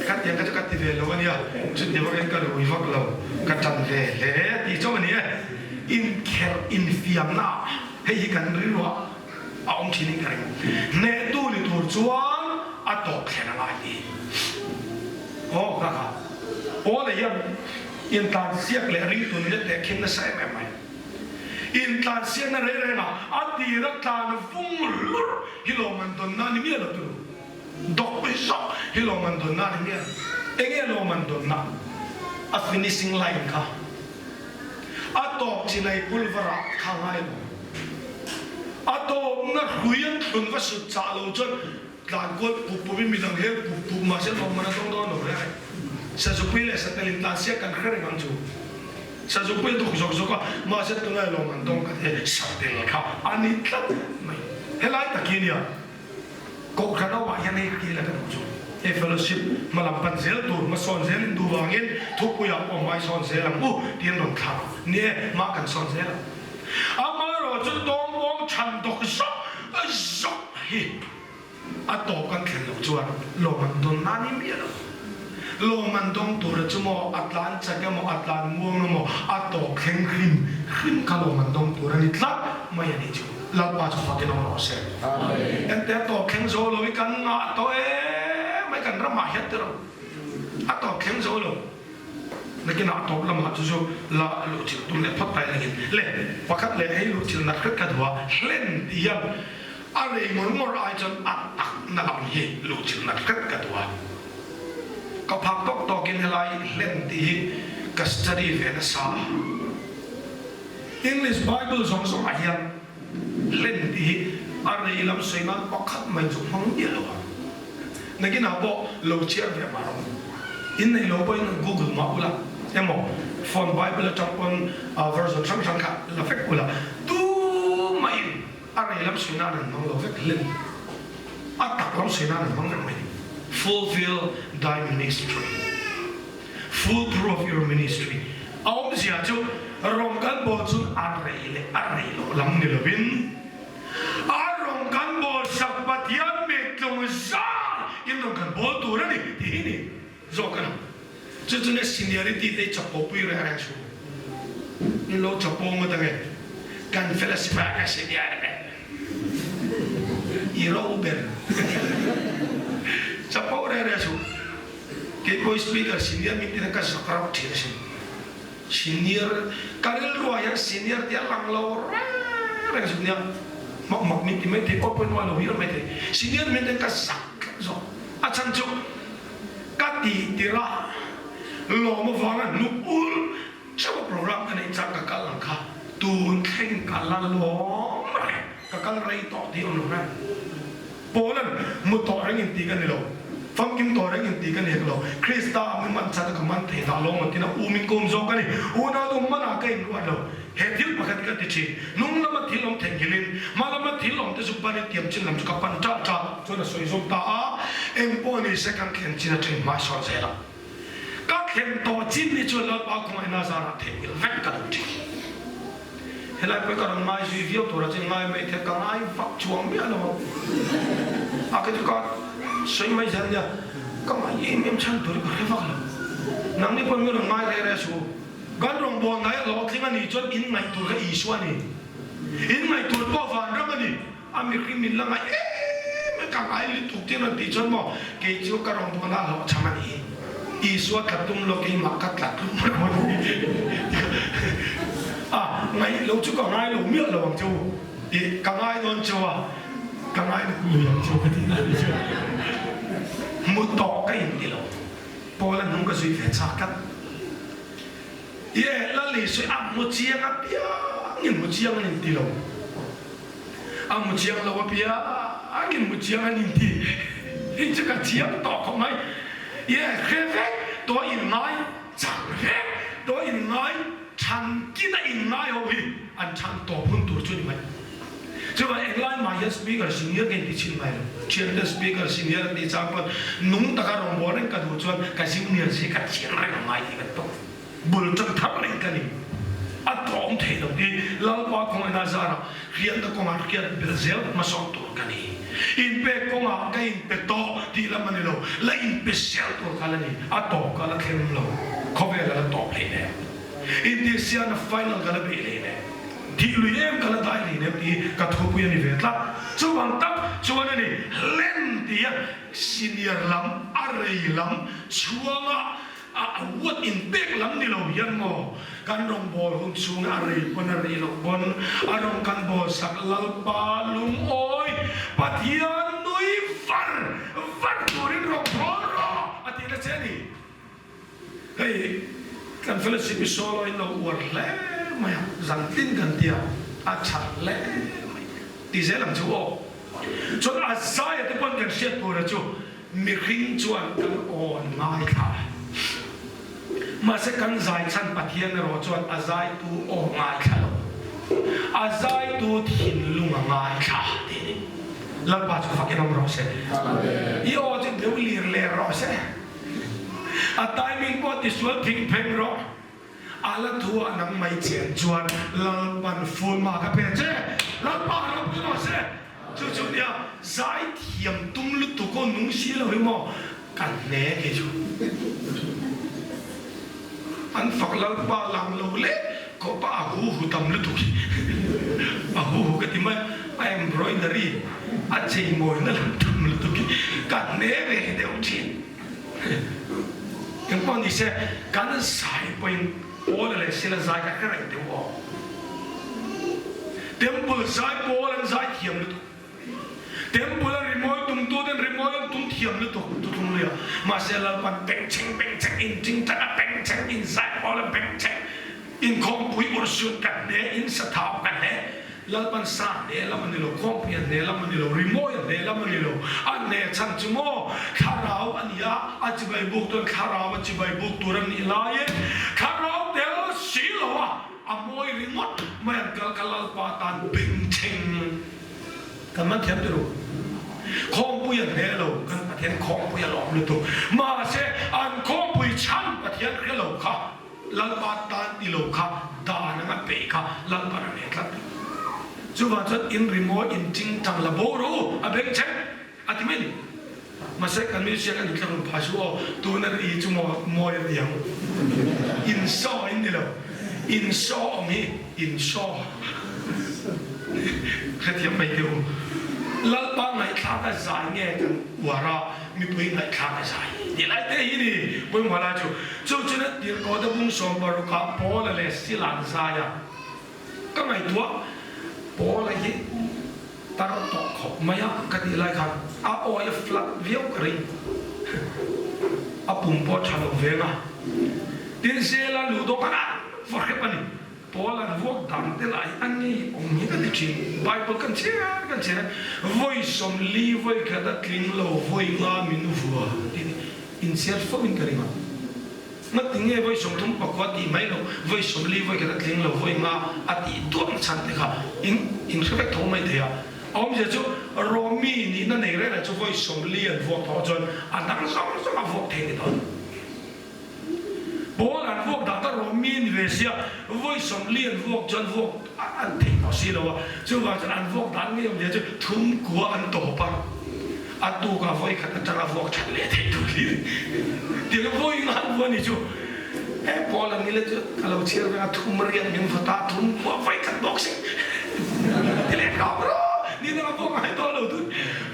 khatiang kha chu ka ti ve lo a nia, chuti vakin ka rui vak lo, ka tan ve hle tih chauh a ni e. Inkherh infiamna ah hei hi kan rilruah a awm thin in ka ring. Hnehtu ni tur chuan a tawp thlen a ngai tih. Aw kha kha Paula hian intlansiak leh ringtu nuna tehkhin nasa em em mai. Intlansiakna reng rengah a tira tlan vung hlur hi lawm an dawnna a ni miah lo turu. Dawk zawk hi lawm an dawnna a ni miah lo. Enge lawm an dawnna? A finishing line kha a tawp chinai pulvarah kha ngai lo. A tawpna hrui an thlun va sut chah lo chuan Tlan kual pup pup in midang hel pup pup mahse lawmman a dawng dawn lo reng a. Sazupui leh Satel in tlan siak kan hre reng ang chu. Sazupui a dawk zawk zawk a, mahse tunlai lawmman dawng ka ti Satel kha a ni tlat mai. Helai tak hi nia Kohhran ho ah hian hei ki la ka duh chu. Hei fellowship hmalam pan zel tur hmasawn zel in duh vangin thupui ah pawh hmai sawn zel ang u tiin rawn thlak a. Ni e, mah kan sawn zel ang. Amaherawhchu tawngpawng chhan dawk zawk zawk hi. A tawp kan thlen loh chuan lawm an dawn na ni miah lo. Lawm an dawng tura chu maw a tlan chak emaw a tlan muang emaw a tawp thleng hrim hrim kha lawm an dawng tur a ni tlat mai a nih chu. Lalpa chu fakin awm rawh se. Ente a tawp thleng zo lo i kan ngah tawh em mai kan ramah hian tiraw a tawp thleng zo lo. Nakinah tawp lamah chu chu la luhchilh tum leh phawt ta ila le pakhat leh hei luhchilh nat hret ka duh a, hlen ti hian a rei ngawr ngawr ai chuan a tak na lam hi luhchilh nat hret ka duh a. Ka phak tawk tawkin helai hlen tih hi ka study ve nasa a. English Bible zawng zawngah hian Hlen tih hi a rei lam sawi nan pakhat mai chu hmang miah lo ang. Nakinah pawh lo chhiar ve mah rawh. In neih lo pawhin Google mah ula emaw phone Bible atang pawn version hrang hrang kha la vek ula tumahin a rei lam sawi nan an hmang lo vek hlen a tak lam sawi nan an hmang vek mai. Fulfill thy ministry. Full proof your ministry a awmzia chu rawng kan bawl chun a rei leh a rei loh lam ni lovin a rawng kan bawl sak Pathian mittlung zar in rawng kan bawl tur a ni tih hi ni zawk a ni. Chu chu nia seniority te hi chapo pui reng reng suh in lo chapo ngawt ange kan fellowship ah ka senior ber i ro ber chapo reng reng suh. Kei pawh speaker senior min tina ka zak rauh thin asin. Senior ka rilruah hian senior tih a lang lo reng reng zuk nia. Mak mak min ti mai thei pawh pawhin uai lo hial mai thei. Senior min ten ka zak tlat zawk. A chhan chu ka tih tirh a lawm avanga hnuk ul chauh a program ka neih chang ka kal ang kha tun thlengin ka la lawm reng. Ka kal rei tawh tih awm lo reng. Paula'n mu tawh reng in ti ka ni lo, famkim tawh reng in ti ka ni hek lo, Krista a mi man chat a ka man thei dah lo maw tina u min kawm zawk a ni. Unau tu manah ka inruat lo. He thil pakhat ka ti thin, hnung lama thil awm theihnghilhin, hma lama thil awm te chu panin tiam chin lam chu ka pan ṭah ṭah chuan a sawi zawm ta a, eng pawh ni se kan thlen chin aṭangin hmai sawn zel a. Ka thlen tawh chin ni chuan Lalpa khawngaihna zarah theihnghilh vek ka duh thin. Helai pawh hi ka rawn ngai zui viau tur a chin ngai mai thei ka ngai vak chuang miah lo ang. A kei chu ka sawi mai zel nia, ka ngai em em chhan tur hi ka hre vak lo. Nangni pawh min rawn ngai reh reh suh u. Kan rawngbâwl ngai a hlawhtling a nih chuan in ngaih tur kha Isua a ni. In ngaih tur pawh vanram a ni. A mihring min la ngai em em, ka ngai lutuk tih rawn tih chuan maw kei chu ka rawngbawlna a hlawhchham a ni. Isua tla tum lo keimah ka tla tum lo a ni. A ngaih lo chu ka ngai lo miah lo ang che u tih ka ngai dawn cheu a, ka ngai lui ang cheu ka tih na ni chu. Hmu tawh ka inti lo, Paula hnung ka zui ve chak tlat. Ye, Lal Isua a hmu chiang apiangin hmu chiang a ni ti lo. A hmu chiang lo apiangin hmu chiang a ni ti hi chu ka chiang tawh khawp mai. Ye, hre vek tawh in ngai, chang vek tawh in ngai, chhan kina in ngai ho hi an chhan tawp hun tur chu ni mai. Chuvang englai mah hian speaker senior ka inti chhin ngai lo. Thiante speaker senior an tih chang pawn nung taka rawngbâwl reng ka duh chuan ka junior si ka thiam reng ang ngai tih ka tawp. Bul ṭang thar reng ka ni. A tlawm thei lo ti Lalpa khawngaihna zarah hriatna kawngah hriat belh zel hmasawn tur ka ni. Inpek kawngah ka inpe tawh tih lam a ni lo, la inpe zel tur kha la ni. A tawp ka la thleng lo, khawvel a la tawp hleinem. Intihsiahna final ka la beih hleinem. Thih lui em ka la dai hleinem tih hi ka thupui a ni ve tlat. Chuvang tak chuan a ni hlen tia senior lam, a rei lam chhuanga a uat inpek lam ni lo hian maw kan rawngbâwl hun chhunga a rei pawn a rei loh pawn a rawn kan bâwl sak Lalpa lungawi Pathian nui var var turin rawngbâwl rawh a tihna che a ni. Hei kan fellowship hi solo in lo uar hle mai a, zan tin kan tia a tha hle mai ti zel ang chu aw. Chuan a zaia te pawn kan hriat tura chu mihring chuan kan aw an ngaithla a, mahse kan zai chhan Pathian erawh chuan a zaitu aw ngaithla lo, a zaitu thinlung a ngaithla tih a ni. Lalpa chu fakin awm rawh se. I aw chu deuh lir ler rawh se. A timing pawh tisual phing pheng rawh. A la thu ah nang mai chen chuan Lalpan full mark a pe che. Lalpa a ropui rawh se. Chu chu nia zai thiam tum lutuk aw nung si lo hi maw ka hne kei chu. An fak Lalpa lang lo leh khawpa a hu hu tam lutuk hi a hu hu ka ti mai a embroidery a cheimawina lam tam lutuk hi ka hne ve deuh thin. Engpawh ni se kan zai pawhin Paula leh Sila zai kha hre reng deuh aw. Temple zai pawl an zai thiam lutuk. Temple a rimawi tumtu ten rimawi an tum thiam lutuk thuthlung luia. Mahse Lalpan bengchheng bengchheng in tingtang a bengchheng in zai pawl a bengchheng inkhawmpui urhsun ka hne in sathau ka hne Lalpan sa hne lam a ni lo, khawmpui a hne lam a ni lo, rimawi a hne lam a ni lo, a hne chhan chu maw thlarau a ni a, a chibai buk chuan thlarau a chibai buk tur a nih laiin thlarau tel si lo a, a mawi ringawt mai an kal kha Lalpa tan bengchheng kan man thiam turu. Khawmpui a hne lo, kan Pathian khawmpui a lawm lutuk. Mahse an khawmpui chhan Pathian hre lo kha Lalpa tan ti lo kha dan anga peih kha Lalpan a nei tlat. Chuvang chuan in rimawi in ting tang la bo rawh u, a beng cheng a ti mai ni. Mahse kan musician an inthlahrun phah chu aw, tuna ri chu maw mawi a ti ang. In saw in ni lo, in saw awm hi in saw hrethiam mai teh u. Lalpa ngaihthlak a zai nge kan uar a, mipui ngaihthlak a zai tih lai te hi ni pawimawh lai chu. Chu chuan a tirhkoh te bung 60 ah Paula leh Sila an zai a, ka ngaihtuah Paula hi tar tawh khawp mai a ka tih lai khan a awi a flat viau ka ring, a pum pawh a tha lo veng a, tin Sela luh dawk a va hrep a ni. Paul an vuak dan te lah hi a ngei awm hi ka ti thin. Bible kan chhiar kan chhiar a, vawi 40 vawi khat a tling lo vawi nga min vua tih hi inchhiar fo in ka ring a. Ngati nge vawi 30 pakua tih mai lo, vawi 40 vawi khat a tling lo vawi nga a tih duah na chhan te kha in in hre vek tho mai thei a. A awmzia chu Romi nihna nei reng reng chu vawi 40 an vuak tawh chuan a dang zawng zawng a vuak thei ni dawn. Paul an vuak dah ka rawm mi ni ve sia, vawi 40 an vuak chuan vuak an theih tawh si lo a, chuvang chuan an vuak dan ngei awm zia chu thum kua an tawp a, a tukah vawi khat atanga vuak that leh theih tur hi tiang vawi nga an vuah ni chu he Paul an nile chu ka lo chhiar veng a thum riat min vaw ta thum kua vawi khat bawk si ti leh hlawm rawh ni danga vuak ngai tawh lo tun.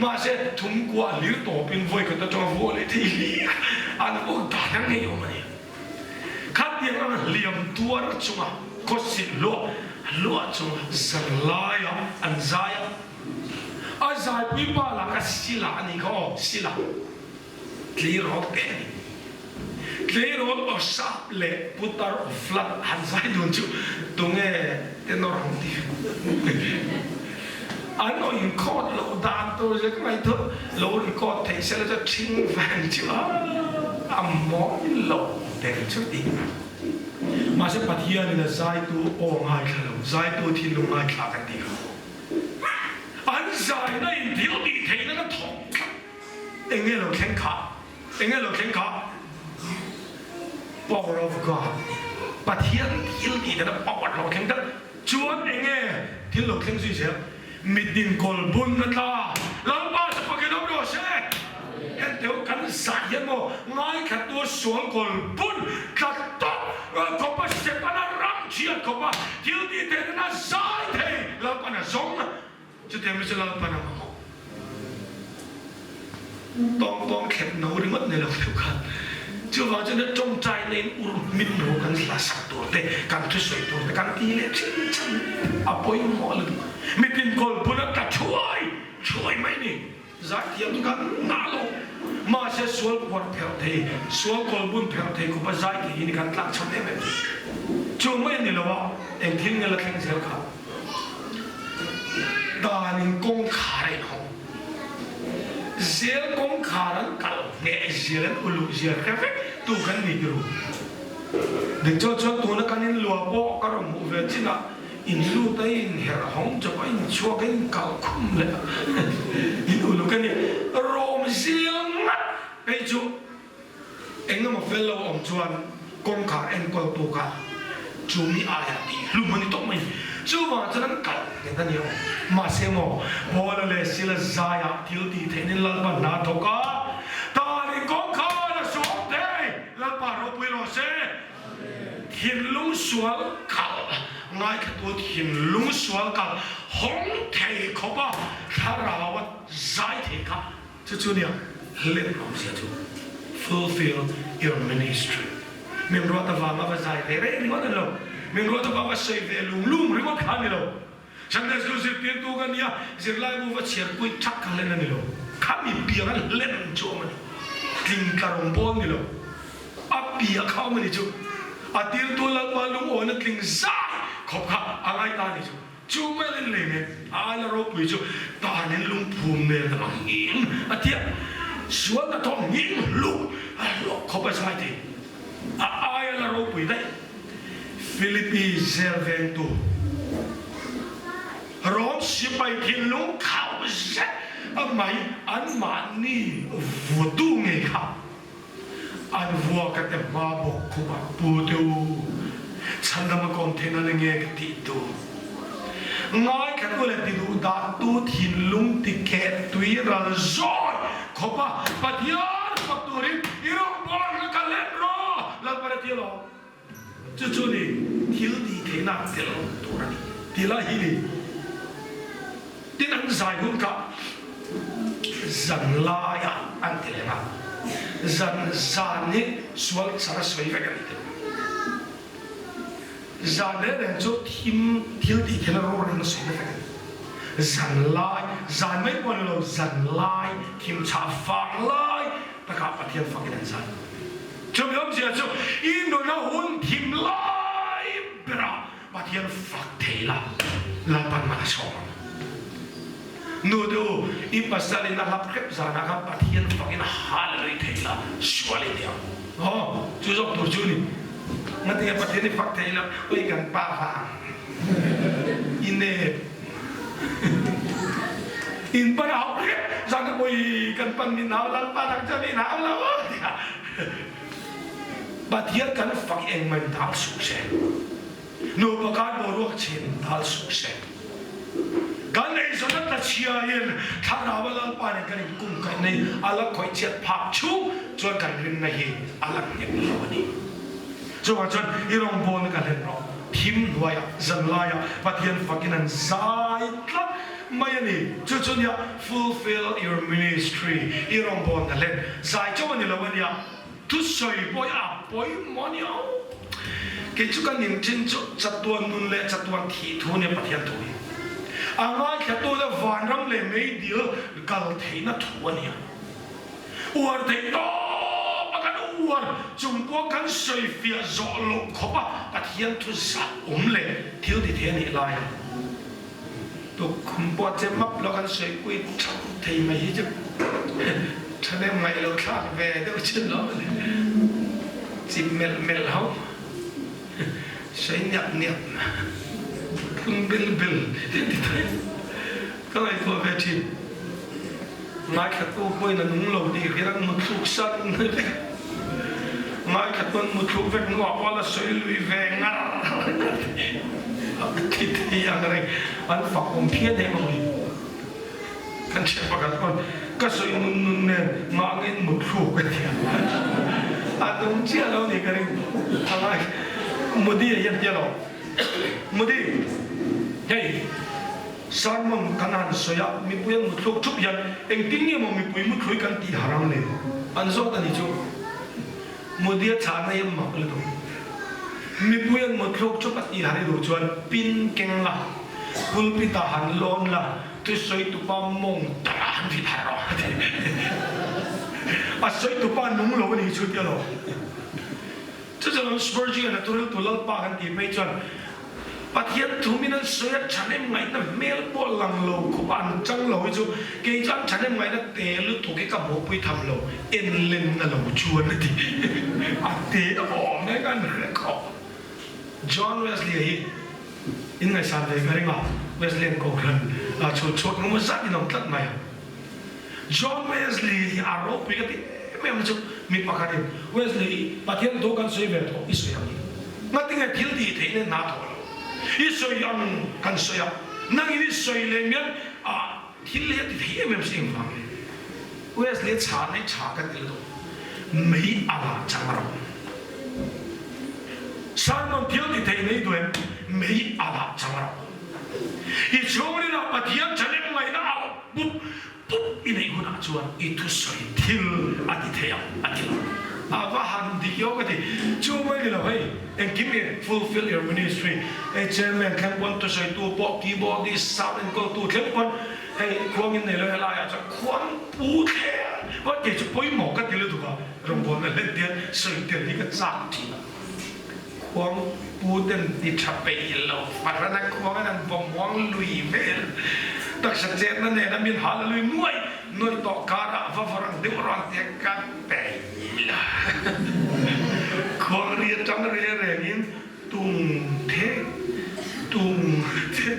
Mahse, thumkua lir tawpin vawikhat atanga vuah leh thei hlir an vuak dan ang ngei awm a ni. Khatiang anga hliam tuar chunga khawsik luah luah chunga zanlaia an zai a, a zaipui pa lah kha Sila a nih kha aw, Sila. Tleirawl te a ni. Tleirawl aw sap leh putar aw flat han zai dun chu tunge tenor ang ti. An aw inkhawt loh dan tur zia ka ngaihtuah lo record theih sela chu ṭhing veng chu a mawi lo teng chu ti. Mahse Pathianin a zaitu aw ngaithla lo, zaitu thinlung ngaithla kan tih kha. An zaina in thil tih theihna ka thawk tlat. Enge lo thleng kha? Enge lo thleng kha? Power of God, Pathian thil tih dana power lo thleng tlat. Chuan enge thil lo thleng zui zel? Mitin kawl bun a tla, Lalpa chu fakin awm rawh se. Henteu kan zai hian maw ngaithla sual kawl bun tla tawp khawpa Setana ram chhiat khawpa thil tih theihna zai thei Lalpan a zawng. Chutiang mi chu Lalpan a mamawh. Tawng tawng thlep no ringawt ni lo deuh khan. Chuvang chuan tawngtai na in ur hmin ro kan hla sak tur te, kan thusawi tur te kan ti leh thin thin a pawimawh lutuk. Mitin kawl bul a tla thuai thuai mai ni. Zaithiam chu kan ngah lo. Mahse sual kuar pherh thei, sual kawl bun pherh thei khawpa zai thei hi ni kan tlak chhan em em thei. Chu mai a ni lo a, eng thil nge la thleng zel kha. Dan in kawngkhar a inhawng. Zel kawngkhar an kal hneh zial an uluk zial hre vek tu kan ni ti ru. Dik chuan chuan tuna kan in luah pawh ka rawn hmuh ve chinah in lut a in herh hawng chawp a in chhuak a in kal khum leh a in uluk a ni. Rawm zel ngat phei chu Eng emaw fel lo awm chuan kawngkhar enkawl tu kha chu mi aiah tih hlum a ni tawh mai. Chuvang chuan an kal nghet a ni ang. Mahse maw, Paula leh Sila zaiah thil tih theihnin Lalpa hna thawk a, Tarin kawngkhar a suam thei! Lalpa ropui rawh se! Thinlung sual kal ngaithlatu thinlung sual kal hawng thei khawpa thlarau a zai thei kha Chu chu nia hlen awmzia chu fulfill your ministry. Min ruat avanga va zai ve reng ringawt a ni lo, min ruat avanga va sawi ve lung lung ringawt kha a ni lo. Sunday School zirtirtu ka nia, zirlaibu va chhiarpui thak kha hlen a ni lo. Kha mi piang an hlen chu awm a ni. Tling tla rawng pawl ni lo. A piah kha awm a ni chu. A tirtu Lalpa lungawina tling zai khawp kha a ngai ta a ni chu. Chu mai in lei nen a aina ropui chu tan in lungphum nen a nghing a tia, sual na tawh nghing hluk a hlawk khawp a zai thei. A aia la ropui daih Philippi zel vengtu Rom sipai thinlung khauh zet a mai anmahni vutu ngei kha An vua ka te hma bawk khum a, Pu te u, chhandam a kawm theihna le nge ka tih tur. Ngaithla leh ti duh dan tu thinlung ti keh tui ral zawi khawp a, Pathian fak turin i rawngbâwl na ka let rawh, Lalpan a ti alawm. Chu chu ni thil tih theihna tel tur a ni tih lai hi ni. Tin an zai hun kha zan laiah an ti leng a, zan zan hi sual char a sawi vek a ni tih. Zan reng reng chu thim thil tih theihna rorelna sawi vek a ni. Zan lai, zan mai pawh a ni lo, zan lai thim chhah fang lai takah Pathian fakin an zai. Chumi awmzia chu i nuna hun thim lai berah Pathian fak thei la, Lalpan man a sawm ang. Nu te u, i pasal in a hlap hrep zanah khan Pathian fakin hallelujah thei la, sual i ni ang. Aw, chu zawk tur chu ni. Ngatinge Pathian i fak thei lo, ui kan pa vang i nep. In pan a hauh hrep zan kha ui kan pan min hau Lalpa nang chuan min hau lo a tia Pathian kan fak engmah in dal suh se nupa kar boruak chin dal suh se kan eizawn a tla chhia in thlarau a Lalpa nen kan inkum kaih nei a la khawih chhiat phak chhung chuan kan rinna hi a la nghet lo a ni. Chuvang chuan i rawngbawlna ka hlen rawh. Thim hnuaiah, zanlaiah Pathian fakin an zai tlat mai a ni. Chu chu nia fulfill your ministry, i rawngbawlna hlen zai chauh a ni lo a nia. Thusawi pawh hi a pawimawh a ni ang. Kei chu ka nin thin chu chatuan nun leh chatuan thih thu nia Pathian thu hi. A ngaithlatute vanram leh meidil kal theihna thu a nia. Uar theih tawp a kan uar chung pawh kan sawi fiah zawh loh khawp a Pathian thu zah awm leh thil ti thei a nih lai a tukkhum pawh che map lo kan sawi pui thap thei mai hi chu thahnem ngaih lo thlak ve deuh chin lo a ni. Chip melh melh ho sawi niap niap phun bil bil ti thei ka ngaihtuah ve thin. Ngaithlatu pawhin a nung lo tih hian an muthluk san vek. Ngaithlatu an muthluk vek hnuah pawh a la sawi lui ve ngar ngar ti thei ang reng. An fak awm phian em ang hi. Kan hriat pakhat pawn ka sawi nun nun nen mahni in muthluk a ti a. A nung chiah lo ni ka ring. A ngai Modi a hian tia lo. Modi hei. Sermon kan han sawi a, mipui an muthluk thup hian engtin nge maw mipui muthlui kan tih har ang le? An zawt a ni chu. Mudia chhahna hi a mak lutuk. Mipui an muthluk thup a tih har i duh chuan pin keng la, pulpit ah han lawn la, thusawi tupa mawng tak ah han vit har rawh a ti. A sawi tupa nung lo a ni chu tia lo. Chuchuan Spurgeon a thuriltu Lalpa kan tih phei chuan Pathian thu min an sawi a thahnem ngaihna hmel pawh lang lo khawp a an chang lo hi chu kei chu an thahnem ngaihna te lutuk hi ka hmuhpui tham lo en len na lo chuan a ti a te awm e kan hre khawp. John Wesley hi in ngaihsan ve ka ring a, Wesleyan Kohhran chhut chhuak engemaw zat in awm tlat mai a. John Wesley hi a ropui ka ti em em chu mi pakhatin Wesley hi Pathian thu kan sawi ve tawh i sawi ang hi ngatinge thil tih theih nen hna thawh lo i sawi ang kan sawi a nangin i sawi leh mian a thil hi a ti thei em em si engvang nge Wesley a chhan hi tha ka ti lutuk mei a lah chang rawh Simon thil ti thei nei duh em mei a lah chang rawh i chhungrilah Pathian thanem ngaihna a awm. Pup pup i neih hunah chuan i thusawi thil a ti thei ang a ti lo. A va han dik io ka ti. Chu mai ni lo hei, engkim i fulfill your ministry, hei chairman thleng pawn thusawitu pawh keyboardist, sound enkawltu thleng pawn hei khuangin nei lo helaiah chuan khuang pu thleng pawn kei chu pawimawh ka ti lutuk a, rawngbawlna hlen te hian sawi tel hi ka chak thin a. Khuang pu ten ti tha peih lo fahran a khuang in an vawm muang lui vel. Taksa chetna nen a min hal a lui nuai nuai tawh karah va vawr ang deuh rawn tia ka peih lo. Khuang ri atang re reng in tung thek tung thek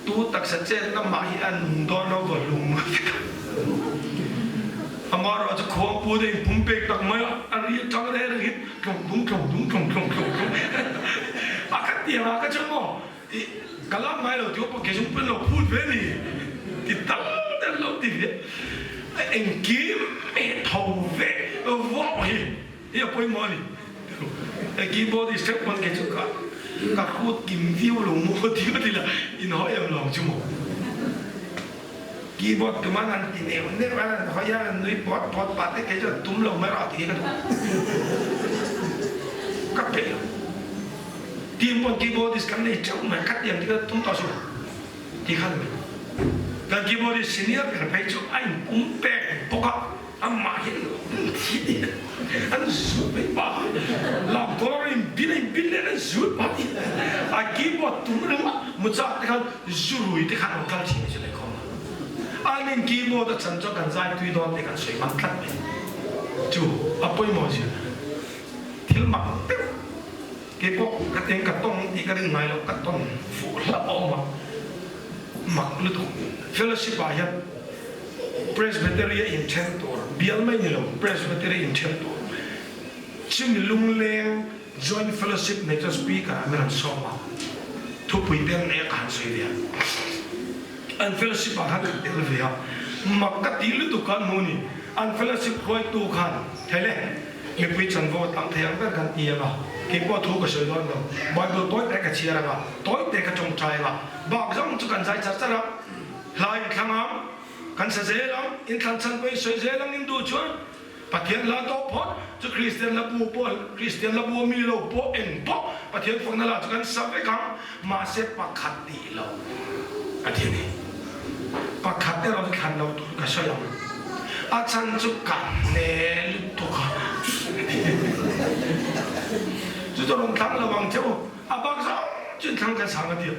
tu taksa chetna mah hi a nung dawn lo vaw hlum vek a. Amaherawh chu khuang pu te in pum pek tak mai a, a ri atang reng reng in tlawng tung tlawng tung tlawng tlawng tlawng tlawng a ka ti ang a ka chuan maw i ka lam ngai lo tih pawh ke chung pawn lo phut ve ni ti tal te an lo ti ve a engkim hi tho ve vawk hi hi a pawimawh a ni e keyboard i step pawn ke chu ka ka hrut kim viau lo maw tih ka ti la inhawi em lo ang chu maw. Keyboard tuman an ti neuh neuh a, an hawi a, an nui pawt pawt pah te kei chuan tum lo mai rawh tih hi ka duh. Ka peih lo. Team pawn keyboardist kan nei teuh mai, kha tiang te kha tum tawh suh ti kha ni mai. Kan keyboardist senior ber phei chu a inpum pek bawk a, amah hi an zut mai pah a, lamkawl a inbin a inbin leh an zut pah tih a keyboard tum ringawt muchak te khan Zu rui te khan an kal thin chu lehkhawm a, an in keyboard a chan chuan kan zai tui dawn tih kan sawi ngam tlat mai. Chu a pawimawh zia thil mak deuh keipawh ka teng ka tawng tih ka rin ngai loh ka tawn fuh hlauh a awm a, mak lutuk. Fellowship ah hian Presbytery a inthen tur bial mai ni lo Presbytery inthen tur chumi lungleng Joint Fellowship nei chuan Speaker ah min rawn sawm a, thupui te an nei a ka han sawi ve a. An fellowship ah khan ka tel ve a, mak ka tih lutuk khan hmu ni, an fellowship hruaitu khan thei le, mipui chanvo a tam thei ang ber kan ti ang a, keipawh thu ka sawi dawn lo, Bible tawi te ka chhiar ang a, tawi te ka tawngtai ang a, bak zawng chu kan zai char char a, hla inthlang ang, kan sa zel ang, inthlan chhan pawhin sawi zel ang in duh chuan, Pathian hla tawh phawt chu Kristian la bu pawh Kristian la bu a mi lo pawh eng pawh Pathian fakna lah chu kan sa vek ang mahse pakhat tih lo a ti a ni. Pakhat erawh chu thlan lo tur ka sawi ang. A chhan chu ka hne lutuk a chu chu rawn thlang lo ang che u a bak zawng chu in thlang kan sang a ti a.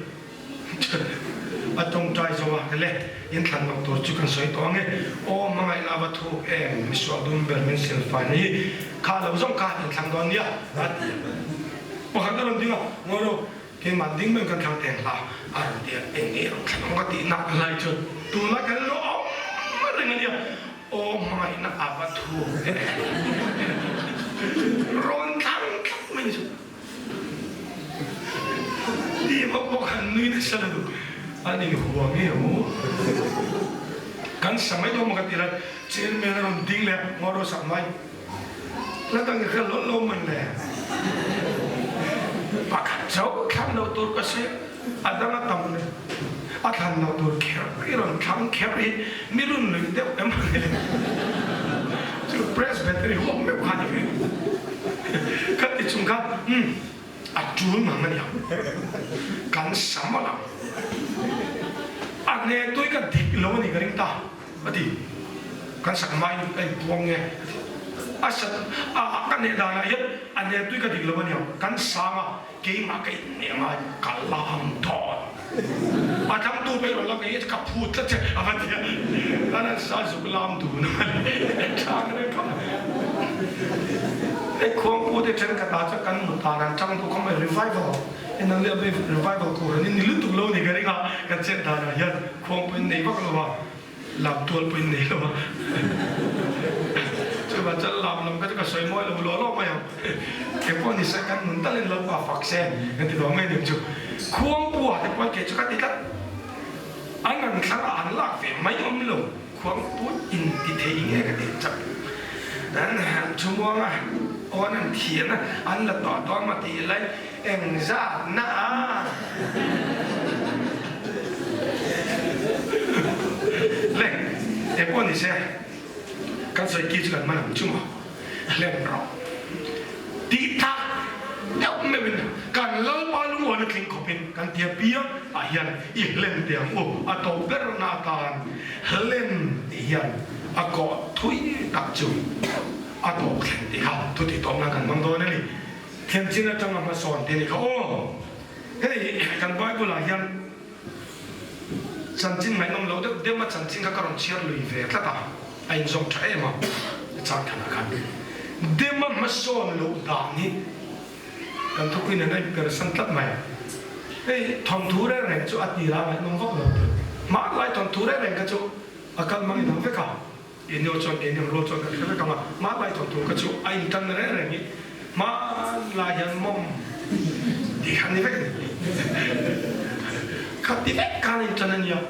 A tawngtai zo a, Hele, in thlan loh tur chu kan sawi tawh ange. Aw, hmangaih la va thuk em, misual dum ber min sil fai na hi kha lo zawng kha in thlang dawn nia, a ti a. Pakhat a rawn ding a, Ngawi rawh, keimah ding mai kan thlang teng hla, a rawn ti a, eng nge rawn thlan ang ka tih nak lai chuan tunlai kan lo awm reng a nia, aw, hmangaihna a va thuk em, rawn thlang tlat mai ni chu. Ti bawk bawk han nui nasa lutuk an inhua nge maw? Kan sa mai dawn maw ka ti lai, chairman a rawn ding leh a, ngaw rawh sak mai. La dang i hre lawlh lo man le. Pakhat chauh thlang lo tur ka sawi a, a dang a tam le. A thlan loh tur kher i rawn thlang kher hi mi run luih deuh em a ni le. Chu Presbytery huam meuh kha a ni ve. Ka ti chung khan, Umm, a tul ngang a niang. Kan sam a lang. A hne tui ka dik lo a ni ka ring ta, a ti. Kan sak hmain ka inpuang nge, a ti. A sat a ka hneh danah hian a hne tui ka dik lo a niang. Kan sang a. Keimah ka inhmeh ngai ka lam dawn. A thlangtu pawh i rawn lam eng ka phut tlat che a va ti a. Ka rawn sa zuk lam dun a chang reng kha. Hei khuangpu te thenkhat ah chuan kan mut dan an chang duh kha mai revival en ang leh revival tur an in ni lutuk lo ni ka ring a kan chet dan ah hian khuangpu in nei vak lo a. Lam tual pawhin nei lo a, chuvang chuan lam lam kha chu ka sawi mawi lo law law mai ang. Engpawh ni se kan nun talin lo pa fak se kan ti dawn mai aniang chu. Khuangpua te pawhin kei chu ka ti tlat, an rawn thlang a an lak ve mai awm lo, khuangpu in ti thei nge ka ti chak. An han thu muang a, aw an han thian a, an la tawh dawn maw tih lai Engzat na a? Le, engpawh ni se, kan sawi ki chu kan hman ang chu maw? Hlen rawh. Tih tak deuh meuhin kan Lalpa lungawn a tling khawpin kan tia piang ah hian i hlen teh ang u. A to ber na atan hlen tih hian a kawh thui tak chu a tawp thlen tih kha thu tih tawp nan kan hmang dawn a ni. Thiamchin atanga hmasawn te ni kha aw. Hei kan Bible ah hian chanchin ngaihnawm loh deuh deuh a chanchin kha ka rawn chhiar lui ve tlat a, a inzawm tha em a chang thanah khan Dema hmasawn loh dan hi kan thupui nen a inpersan tlat mai. Hei thawnthu reng reng chu a tir a ngaihnawm vak lo tur. Hmanlai thawnthu reng reng kha chu a kal mang inang vek a. Inu chuan keini ang rual chuan kan hre vek ang a, hmanlai thawnthu kha chu a intan reng reng i hmanlai hian mawm tih kha ni vek a ni. Kha ti vek khan a intan a nia.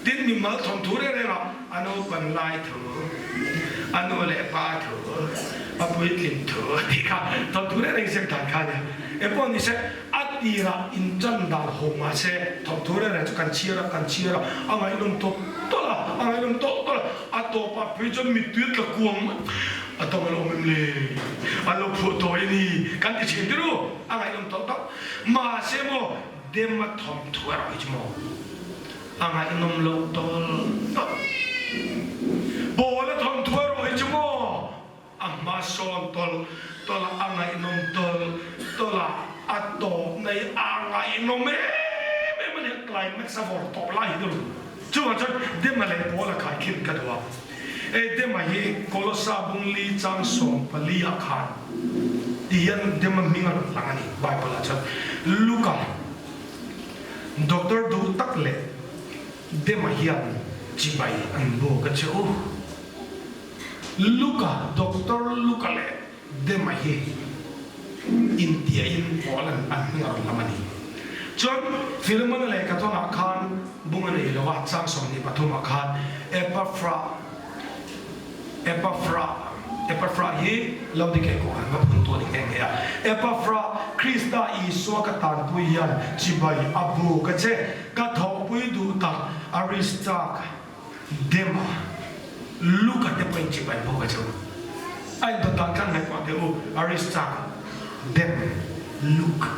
Tin, mimal thawnthu reng reng ah a naupan lai thu, a nu leh pa thu, a puitling thu tih kha thawnthu reng reng ziak dan kha a nia. Engpawh ni se, a tirah intan dan ho mahse thawnthu reng reng chu kan chhiar a, kan chhiar a, a ngaihnawm tawp. Tawlh a, a ngaihnawm tawlh tawlh a, a tawpah phei chuan mittui a tla kuang mai, a dam a lo awm em le, a lo phuah tawi a ni kan ti thin tir u, a ngaihnawm tawlh tawlh. Mahse maw dem a thawm thu erawh hi chu maw a ngaihnawm loh tawlh tawlh. Pawl a thawm thu erawh hi chu maw a hmasawn tawlh tawlh a, a ngaihnawm tawlh tawlh a, a tawpna hi a ngaihnawm em em a ni, climax a vawr tawp lai hi chu chuvang chuan Dema leh Paula khai khin ka duh a, e Dema hi Kolosa bungli chang 14 ah khan ti hian Dema hming a rawn lang a ni Bible ah chuan Luka doctor duh tak leh Dema hian chibai an buk a che u. Luka, Doctor Luka leh Dema hi intiahin pawl an an hming a rawn lam a ni. Chuan Philemon-a lehkha thawnah khan bung a nei lo a, chang 23 ah khan Epaphra, Epaphra, Epaphra hi Laodikei kawng an va phun tawh a ni nghe nghe a. Epaphra, Krista Isua ka tanpui hian chibai a buk a che, ka thawhpui duh tak Aristark, Dema, Luka te pawhin chibai bawk a che u. A indawt dan khan ngaihtuah teh u, Aristark, Dem, Luke.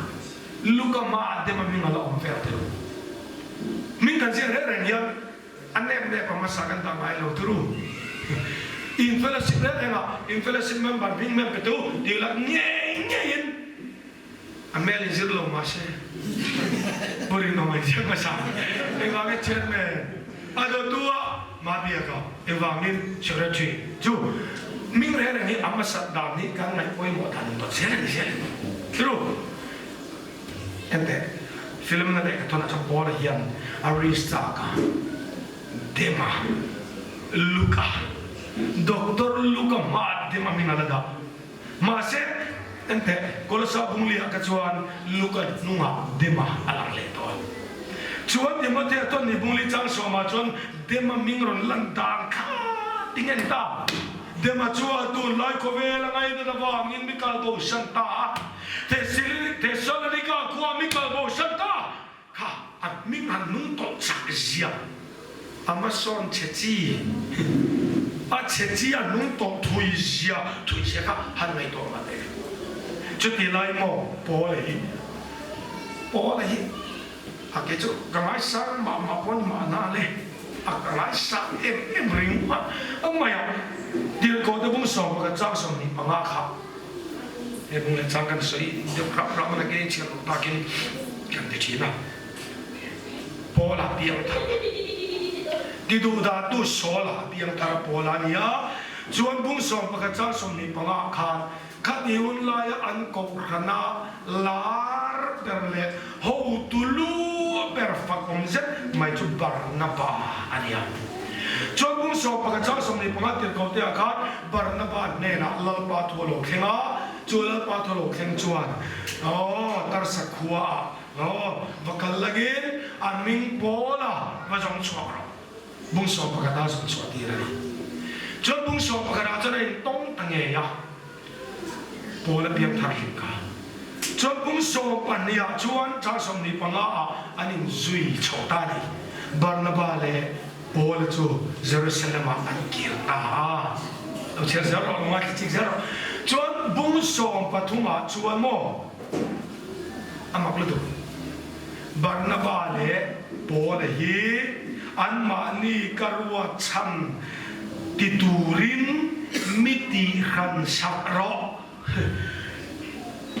Luka hmaah Dema hming a la awm vel teh u. Hming kan ziak reng reng hian a nep nep a hmasa kan dah ngai lo tur u. In fellowship reng reng ah in fellowship member hming mem pe teh u tih lah ngei ngeiin A hmel in zir lo mahse Pu Rinawm a inziak hmasa. Engvangin Chairman a dawtu a Mabia ka engvangin Secretary chu hming reng reng hi a hmasat dan hi kan ngaih pawimawh dan in dawt zel a ni zel. Thru enteh film na lehkha thawn ah chuan Paula hian Aristarka, Dema, Luka, Doctor Luka hmaah Dema hming a la dah. Mahse, enteh, Kolosa bungliah ka chuan Luka hnungah Dema a lang leh tawh a. Chuan Timothea tawn ni bungli chang sawmah chuan Dema hming rawn lan dan kha ti nge ni ta? Dema chu a tunlai khawvel a ngaihdan avangin mi kal bosan ta a, Thessalonika khua mi kal bosan ta kha. A hming han nung tawh chak zia a hmasawn chhe chi a chhe chi a nung tawh thui zia thui zia kha han ngaihtuah mah teh. Chuti lai maw Paula hi Paula hi a ke chu ka ngaisang mah mah pawh ni mahna le a ka ngaisang em em ringawt a mai a Tirhkoh te bung 11 chang 25 kha He bung leh chang kan sawi deuh rap rap a nake chhiar loh takin kan ti thin a. Paula piang thar ti duh dan tu Saula piang thar a Paula a ni a, chuan bung 11 chang 25 ah khan khati hun laia an kohhrana lar ber leh hotu lu ber fak awm zet mai chu Barnaba a ni a. Chuan bung 11 chang 25 tirhkoh te ah khan Barnaba hnenah Lalpa thu a lo thleng a, chu Lalpa thu a lo thleng chuan, Aw, Tarsa khuaah, aw, va kal langin a hming Paula va zawng chhuak rawh. Bung 11 a zawng chhuah tir a ni. Chuan bung 11 ah chuan a intawng ta ngei a, Paula piangthar hlim kha. Chuan bung 12 ah chuan chang 25 ah an inzui chho ta a ni. Barnaba leh Paula chu Jerusalem ah an kir ta a. Lo chhiar zel rawh, lo ngaithla chik zel rawh. Chuan bung 13 ah chuan maw a mak lutuk. Barnaba leh Paula hi anmahni ka ruat chhan ti turin mi tihran sak rawh.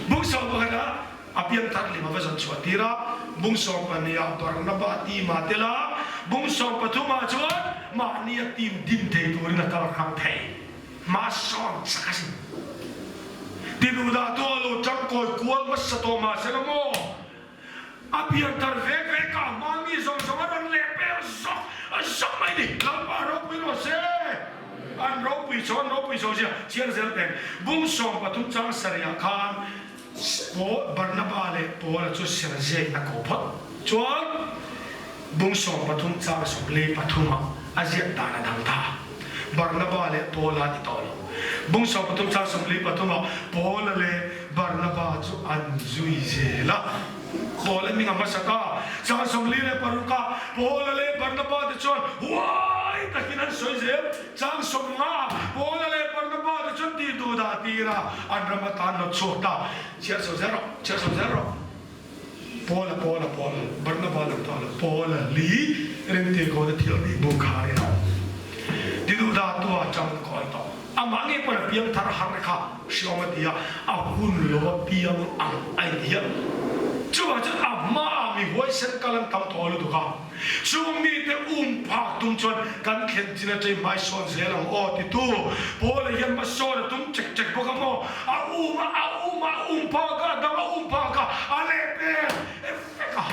Bung 11 ah A piangthar hlim a va zawn chhuah tir a, bung 12 ah Barnaba team ah tel a, bung 13 ah chuan mahni a team din thei turin a kal hrang thei. Hma sawn chak a sin. Tiduhdah tu a lo tangkawi kual hmasa tawh mahse la maw? A piangthar vek vek a, mahni zawng zawng a rawn leh pel zawk zawk mai ni. Lalpa ropui rawh se! An ropui chho, an ropui chho zia chhiar zel teng. Bung 13 chang sarih ah khan Paul, Barnaba leh Paula chu Sergei a ko phawt chuan bung 13 chang 43 ah a ziak dan a dang ta. Barnaba leh Paula ti tawh lo. Bung 13 chang 43 ah Paula leh Barnaba chu an zui zel a. Paula hming a hmasa ta. Chang 46 ah Paula leh Barnaba te chuan huai takin an sawi zel. Chang 50 Paula leh Barnaba te chuan tih duh dah tir a, an ram atan lo chhuak ta. Chhiar chho zel rawh, chhiar chho zel rawh. Paula, Paula, Paula, Barnaba lo ta lo, Paula li remtir ko te thil tih bu khar in a awm. Ti duh dah tu ah chang kawi tawh. Amah ngei pawn a piang thar har kha hriawm a ti a, a hun lo a piang ang a inti hial. Chuvang chuan a hmaah mi huaisen kal an tam tawh lutuk a. Chung mite um phak tum chuan kan thlen chin atei hmaisawn zel ang aw titu Paula hian hmasawn a tum chek chek bawk a maw? A um a, a um a, a um phak a, a dang a um phak a, a leh pek vek a.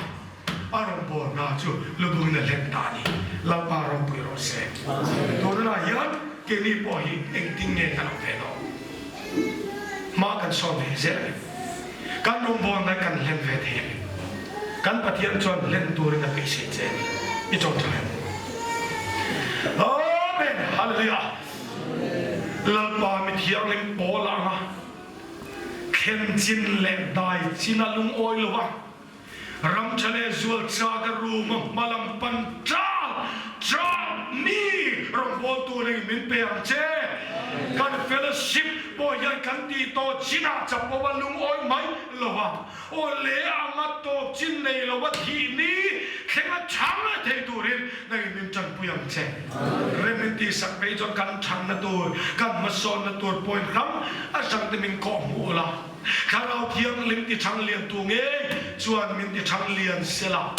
A rawngbawlna chu lubungin a hlep ta a ni. Lalpa ropui rawh se. Tunah hian keini pawh hi engtin nge kan awm ve dawn? Hma kan sawn ve zel a ni. Kan rawngbawlna kan hlen ve thei a ni. Kan Pathian chuan hlen turin a beisei che a ni. I tawngtai ang u. Amen! Hallelujah! Lalpa mi thianghlim pawl anga thlen chin leh dai chin a lungawi lo va, Ram tha leh zual chak a room a hma lam pan chak chak mi rawngbawltu reng min pe ang che. Kan fellowship pawh hian kan tih tawh chinah chapo a lungawi mai lo va, aw le anga tawp chin nei lo a thih ni thleng a chhang a thei turin nangin min tanpui ang che. Rem in tihsak phei chuan kan thanna tur, kan hmasawnna tur point hrang a hrang te min kawh hmuh ula. Thlarau Thianghlim ti thang lian tu ngei chuan min ti thang lian sela,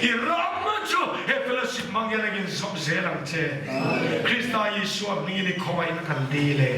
i ram chu he fellowship hmang hian engin zawm zel ang che. Krista Isua hmingin i khawngaihna kan dil e.